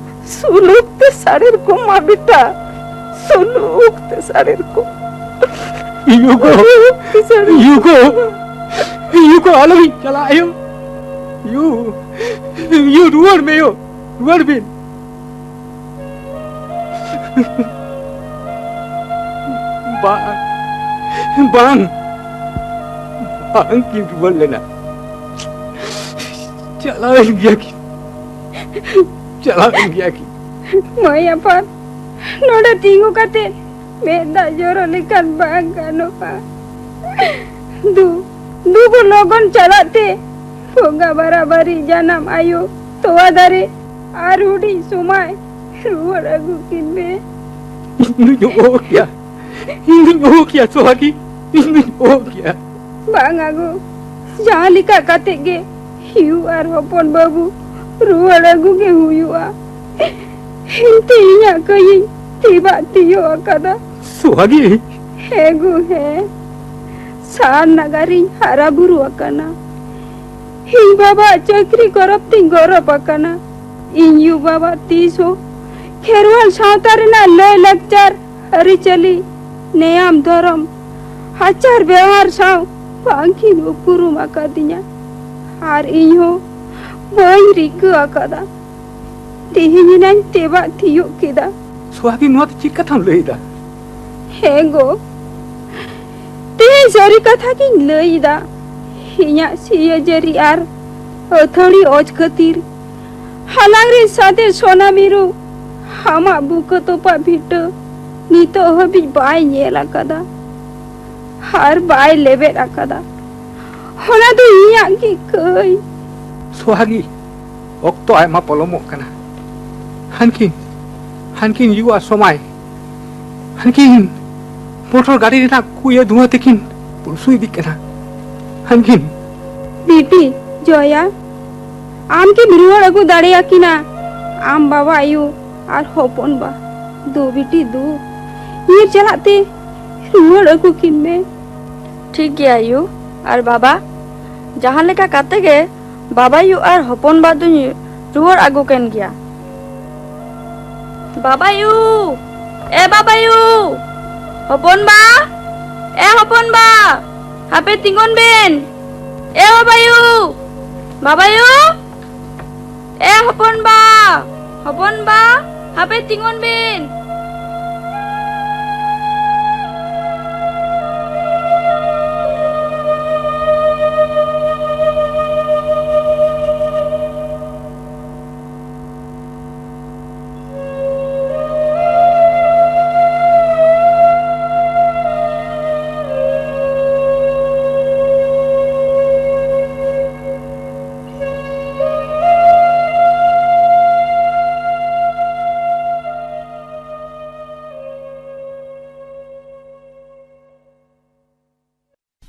ᱥᱩᱞᱩᱠ ᱛᱮ ᱥᱟᱲᱮᱨ ᱠᱚᱜ ᱢᱟ ᱵᱮᱴᱟ, ᱥᱩᱞᱩᱠ ᱛᱮ ᱥᱟᱲᱮᱨ ᱠᱚᱜ᱾ ᱭᱩ ᱜᱳ, ᱥᱩᱞᱩᱠ ᱛᱮ ᱥᱟᱲᱮᱨ ᱭᱩ ᱜᱳ, ᱭᱩ ᱜᱳ, ᱟᱞᱚᱵᱤᱱ ᱪᱟᱞᱟᱜ ᱟᱭᱳ᱾ ᱭᱩ, ᱭᱩ, ᱨᱩᱣᱟᱹᱲ ᱢᱮ ᱭᱳ, ᱨᱩᱣᱟᱹᱲ ᱵᱤᱱ᱾ ᱵᱟᱝ, ᱵᱟᱝ, ᱵᱟᱝ ᱠᱤᱱ ᱨᱩᱣᱟᱹᱲ ᱞᱮᱱᱟ᱾ ᱪᱟᱞᱟᱣᱮᱱ ᱜᱮᱭᱟ ᱠᱤᱱ, ᱪᱟᱞᱟᱣᱮᱱ ᱜᱮᱭᱟ ᱠᱤᱱ᱾ ᱢᱟᱹᱭ ᱟᱯᱟᱛ, ᱱᱚᱰᱮ ᱛᱤᱸᱜᱩ ᱠᱟᱛᱮ ᱢᱮᱫ ᱫᱟᱜ ᱡᱚᱨᱚ ᱞᱮᱠᱷᱟᱱ ᱵᱟᱝ ᱜᱟᱱᱚᱜᱼᱟ᱾ ᱫᱩ, ᱫᱩ ᱜᱚ ᱞᱚᱜᱚᱱ ᱪᱟᱞᱟᱜ ᱛᱮ ᱵᱚᱸᱜᱟ ᱵᱟᱨᱟᱵᱟᱨᱤ ᱡᱟᱱᱟᱢ ᱟᱭᱳ ᱛᱚᱣᱟ ᱫᱟᱨᱮ ᱟᱨ ᱦᱩᱰᱤᱧ ᱥᱚᱢᱟᱭ ᱨᱩᱣᱟᱹᱲ ᱟᱹᱜᱩ ᱠᱤᱱ ᱢᱮ᱾ ᱤᱧ ᱫᱩᱧ ᱚᱦᱚ ᱠᱮᱭᱟ, ᱤᱧ ᱫᱩᱧ ᱚᱦᱚ ᱠᱮᱭᱟ ᱥᱚᱦᱟᱜᱤ, ᱤᱧ ᱫᱩᱧ ᱚᱦᱚ ᱠᱮᱭᱟ᱾ ᱵᱟᱝ ᱟᱹᱜᱩ, ᱡᱟᱦᱟᱸ ᱞᱮᱠᱟ ᱠᱟᱛᱮ ᱜᱮ ᱦᱤᱭᱩ ᱟᱨ ᱦᱚᱯᱚᱱ ᱵᱟᱹᱵᱩ ᱨᱩᱣᱟᱹᱲ ᱟᱹᱜᱩ ᱜᱮ ᱦᱩᱭᱩᱜᱼᱟ᱾ ᱮᱱᱛᱮ ᱤᱧᱟᱜ ᱠᱟᱹᱭᱤᱧ ᱛᱤᱵᱟᱜ ᱛᱤᱭᱳᱜ ᱟᱠᱟᱫᱟ᱾ ᱥᱚᱦᱟᱜᱤ᱾ ᱦᱮᱸ ᱜᱳ, ᱦᱮᱸ᱾ ᱥᱟᱦᱟᱨ ᱱᱟᱜᱟᱨᱤᱧ ᱦᱟᱨᱟ ᱵᱩᱨᱩ ᱟᱠᱟᱱᱟ᱾ ᱤᱧ ᱵᱟᱵᱟᱣᱟᱜ ᱪᱟᱹᱠᱨᱤ ᱜᱚᱨᱚᱵ ᱛᱤᱧ ᱜᱚᱨᱚᱵ ᱟᱠᱟᱱᱟ᱾ ᱤᱧ ᱭᱩ ᱵᱟᱵᱟ ᱛᱤᱥ ᱦᱚᱸ ᱠᱷᱮᱨᱣᱟᱞ ᱥᱟᱶᱛᱟ ᱨᱮᱱᱟᱜ ᱞᱟᱹᱭ ᱞᱟᱠᱪᱟᱨ, ᱟᱹᱨᱤᱪᱟᱹᱞᱤ, ᱱᱮᱭᱟᱢ ᱫᱷᱚᱨᱚᱢ, ᱟᱪᱟᱨ ᱵᱮᱣᱦᱟᱨ ᱥᱟᱶ ᱵᱟᱝᱠᱤᱱ ᱩᱯᱨᱩᱢ ᱟᱠᱟᱫᱤᱧᱟ᱾ ᱟᱨ ᱤᱧ ᱦᱚᱸ ᱵᱟᱹᱧ ᱨᱤᱠᱟᱹ ᱟᱠᱟᱫᱟ᱾ ᱛᱮᱦᱮᱧ ᱮᱱᱟᱧ ᱛᱮᱵᱟᱜ ᱛᱤᱭᱳᱜ ᱠᱮᱫᱟ᱾ ᱥᱚᱦᱟᱜᱤ, ᱱᱚᱣᱟ ᱫᱚ ᱪᱮᱫ ᱠᱟᱛᱷᱟᱢ ᱞᱟᱹᱭ ᱮᱫᱟ? ᱦᱮᱸ ᱜᱳ, ᱛᱮᱦᱮᱧ ᱥᱟᱹᱨᱤ ᱠᱟᱛᱷᱟ ᱜᱤᱧ ᱞᱟᱹᱭ ᱮᱫᱟ᱾ ᱤᱧᱟᱜ ᱥᱤᱭᱟᱹ ᱡᱟᱹᱨᱤ ᱟᱨ ᱟᱹᱛᱷᱟᱹᱲᱤ ᱚᱡᱽ ᱠᱷᱟᱹᱛᱤᱨ ᱦᱟᱞᱟᱝ ᱨᱮ ᱥᱟᱫᱮ ᱥᱚᱱᱟ ᱢᱤᱨᱩ ᱟᱢᱟᱜ ᱵᱩᱠᱟᱹ ᱛᱚᱯᱟ ᱵᱷᱤᱴᱟᱹ ᱱᱤᱛᱚᱜ ᱦᱟᱹᱵᱤᱡ ᱵᱟᱭ ᱧᱮᱞ ᱟᱠᱟᱫᱟ ᱟᱨ ᱵᱟᱭ ᱞᱮᱵᱮᱫ ᱟᱠᱟᱫᱟ᱾ ᱚᱱᱟ ᱫᱚ ᱤᱧᱟᱜ ᱜᱮ ᱠᱟᱹᱭ᱾ ᱥᱚᱦᱟᱜᱤ, ᱚᱠᱛᱚ ᱟᱭᱢᱟ ᱯᱚᱞᱚᱢᱚᱜ ᱠᱟᱱᱟ᱾ ᱦᱟᱱᱠᱤᱱ, ᱦᱟᱱᱠᱤᱱ ᱭᱩ ᱟᱨ ᱥᱚᱢᱟᱭ, ᱦᱟᱱᱠᱤᱱ ᱢᱚᱴᱚᱨ ᱜᱟᱹᱰᱤ ᱨᱮᱱᱟᱜ ᱠᱩᱭᱟᱹ ᱫᱷᱩᱣᱟᱹ ᱛᱮᱠᱤᱱ ᱯᱩᱞᱥᱩ ᱤᱫᱤᱜ ᱠᱟᱱᱟ᱾ ᱦᱟᱱᱠᱤᱱ᱾ ᱵᱤᱴᱤ ᱡᱚᱭᱟ, ᱟᱢ ᱠᱤᱢ ᱨᱩᱣᱟᱹᱲ ᱟᱹᱜᱩ ᱫᱟᱲᱮᱭᱟᱠᱤᱱᱟ ᱟᱢ ᱵᱟᱵᱟ ᱟᱭᱳ ᱟᱨ ᱦᱚᱯᱚᱱ ᱵᱟ? ᱫᱩ ᱵᱤᱴᱤ ᱫᱩ, ᱧᱤᱨ ᱪᱟᱞᱟᱜ ᱛᱮ ᱨᱩᱣᱟᱹᱲ ᱟᱹᱜᱩ ᱠᱤᱱ ᱢᱮ᱾ ᱴᱷᱤᱠ ᱜᱮᱭᱟ ᱭᱩ᱾ ᱟᱨ ᱵᱟᱵᱟ, ᱡᱟᱦᱟᱸ ᱞᱮᱠᱟ ᱠᱟᱛᱮ ᱜᱮ ᱵᱟᱵᱟᱭᱩ ᱟᱨ ᱦᱚᱯᱚᱱ ᱵᱟ ᱫᱩᱧ ᱨᱩᱣᱟᱹᱲ ᱟᱹᱜᱩ ᱠᱮᱱ ᱜᱮᱭᱟ᱾ ᱵᱟᱵᱟᱭᱩ! ᱮ ᱵᱟᱵᱟᱭᱩ! ᱦᱚᱯᱚᱱ ᱵᱟ! ᱮ ᱦᱚᱯᱚᱱ ᱵᱟ! ᱦᱟᱯᱮ ᱛᱤᱸᱜᱩᱱ ᱵᱮᱱ! ᱮ ᱵᱟᱵᱟᱭᱩ! ᱵᱟᱵᱟᱭᱩ! ᱮ ᱦᱚᱯᱚᱱ ᱵᱟ! ᱦᱚᱯᱚᱱ ᱵᱟ! ᱦᱟᱯᱮ ᱛᱤᱸᱜᱩᱱ ᱵᱮᱱ!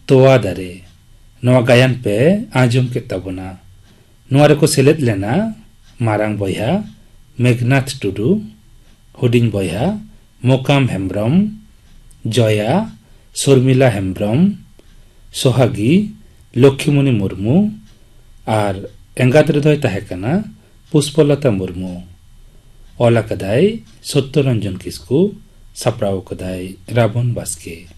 ᱛᱚᱣᱟ ᱫᱟᱨᱮ᱾ ᱱᱚᱣᱟ ᱜᱟᱭᱟᱱ ᱯᱮ ᱟᱸᱡᱚᱢ ᱠᱮᱫ ᱛᱟᱵᱚᱱᱟ᱾ ᱱᱚᱣᱟ ᱨᱮᱠᱚ ᱥᱮᱞᱮᱫ ᱞᱮᱱᱟ ᱢᱟᱨᱟᱝ ᱵᱚᱭᱦᱟ ᱢᱮᱜᱷᱱᱟᱛᱷ ᱴᱩᱰᱩ, ᱦᱩᱰᱤᱧ ᱵᱚᱭᱦᱟ ᱢᱚᱠᱟᱢ ᱦᱮᱢᱵᱽᱨᱚᱢ, ᱡᱚᱭᱟ ᱥᱚᱨᱢᱤᱞᱟ ᱦᱮᱢᱵᱽᱨᱚᱢ, ᱥᱚᱦᱟᱜᱤ ᱞᱚᱠᱠᱷᱤᱢᱚᱱᱤ ᱢᱩᱨᱢᱩ ᱟᱨ ᱮᱸᱜᱟᱛ ᱨᱮᱫᱚᱭ ᱛᱟᱦᱮᱸ ᱠᱟᱱᱟ ᱯᱩᱥᱯᱚᱞᱚᱛᱟ ᱢᱩᱨᱢᱩ᱾ ᱚᱞ ᱟᱠᱟᱫᱟᱭ ᱥᱚᱛᱭᱚᱨᱚᱧᱡᱚᱱ ᱠᱤᱥᱠᱩ, ᱥᱟᱯᱲᱟᱣ ᱟᱠᱟᱫᱟᱭ ᱨᱟᱵᱚᱱ ᱵᱟᱥᱠᱮ᱾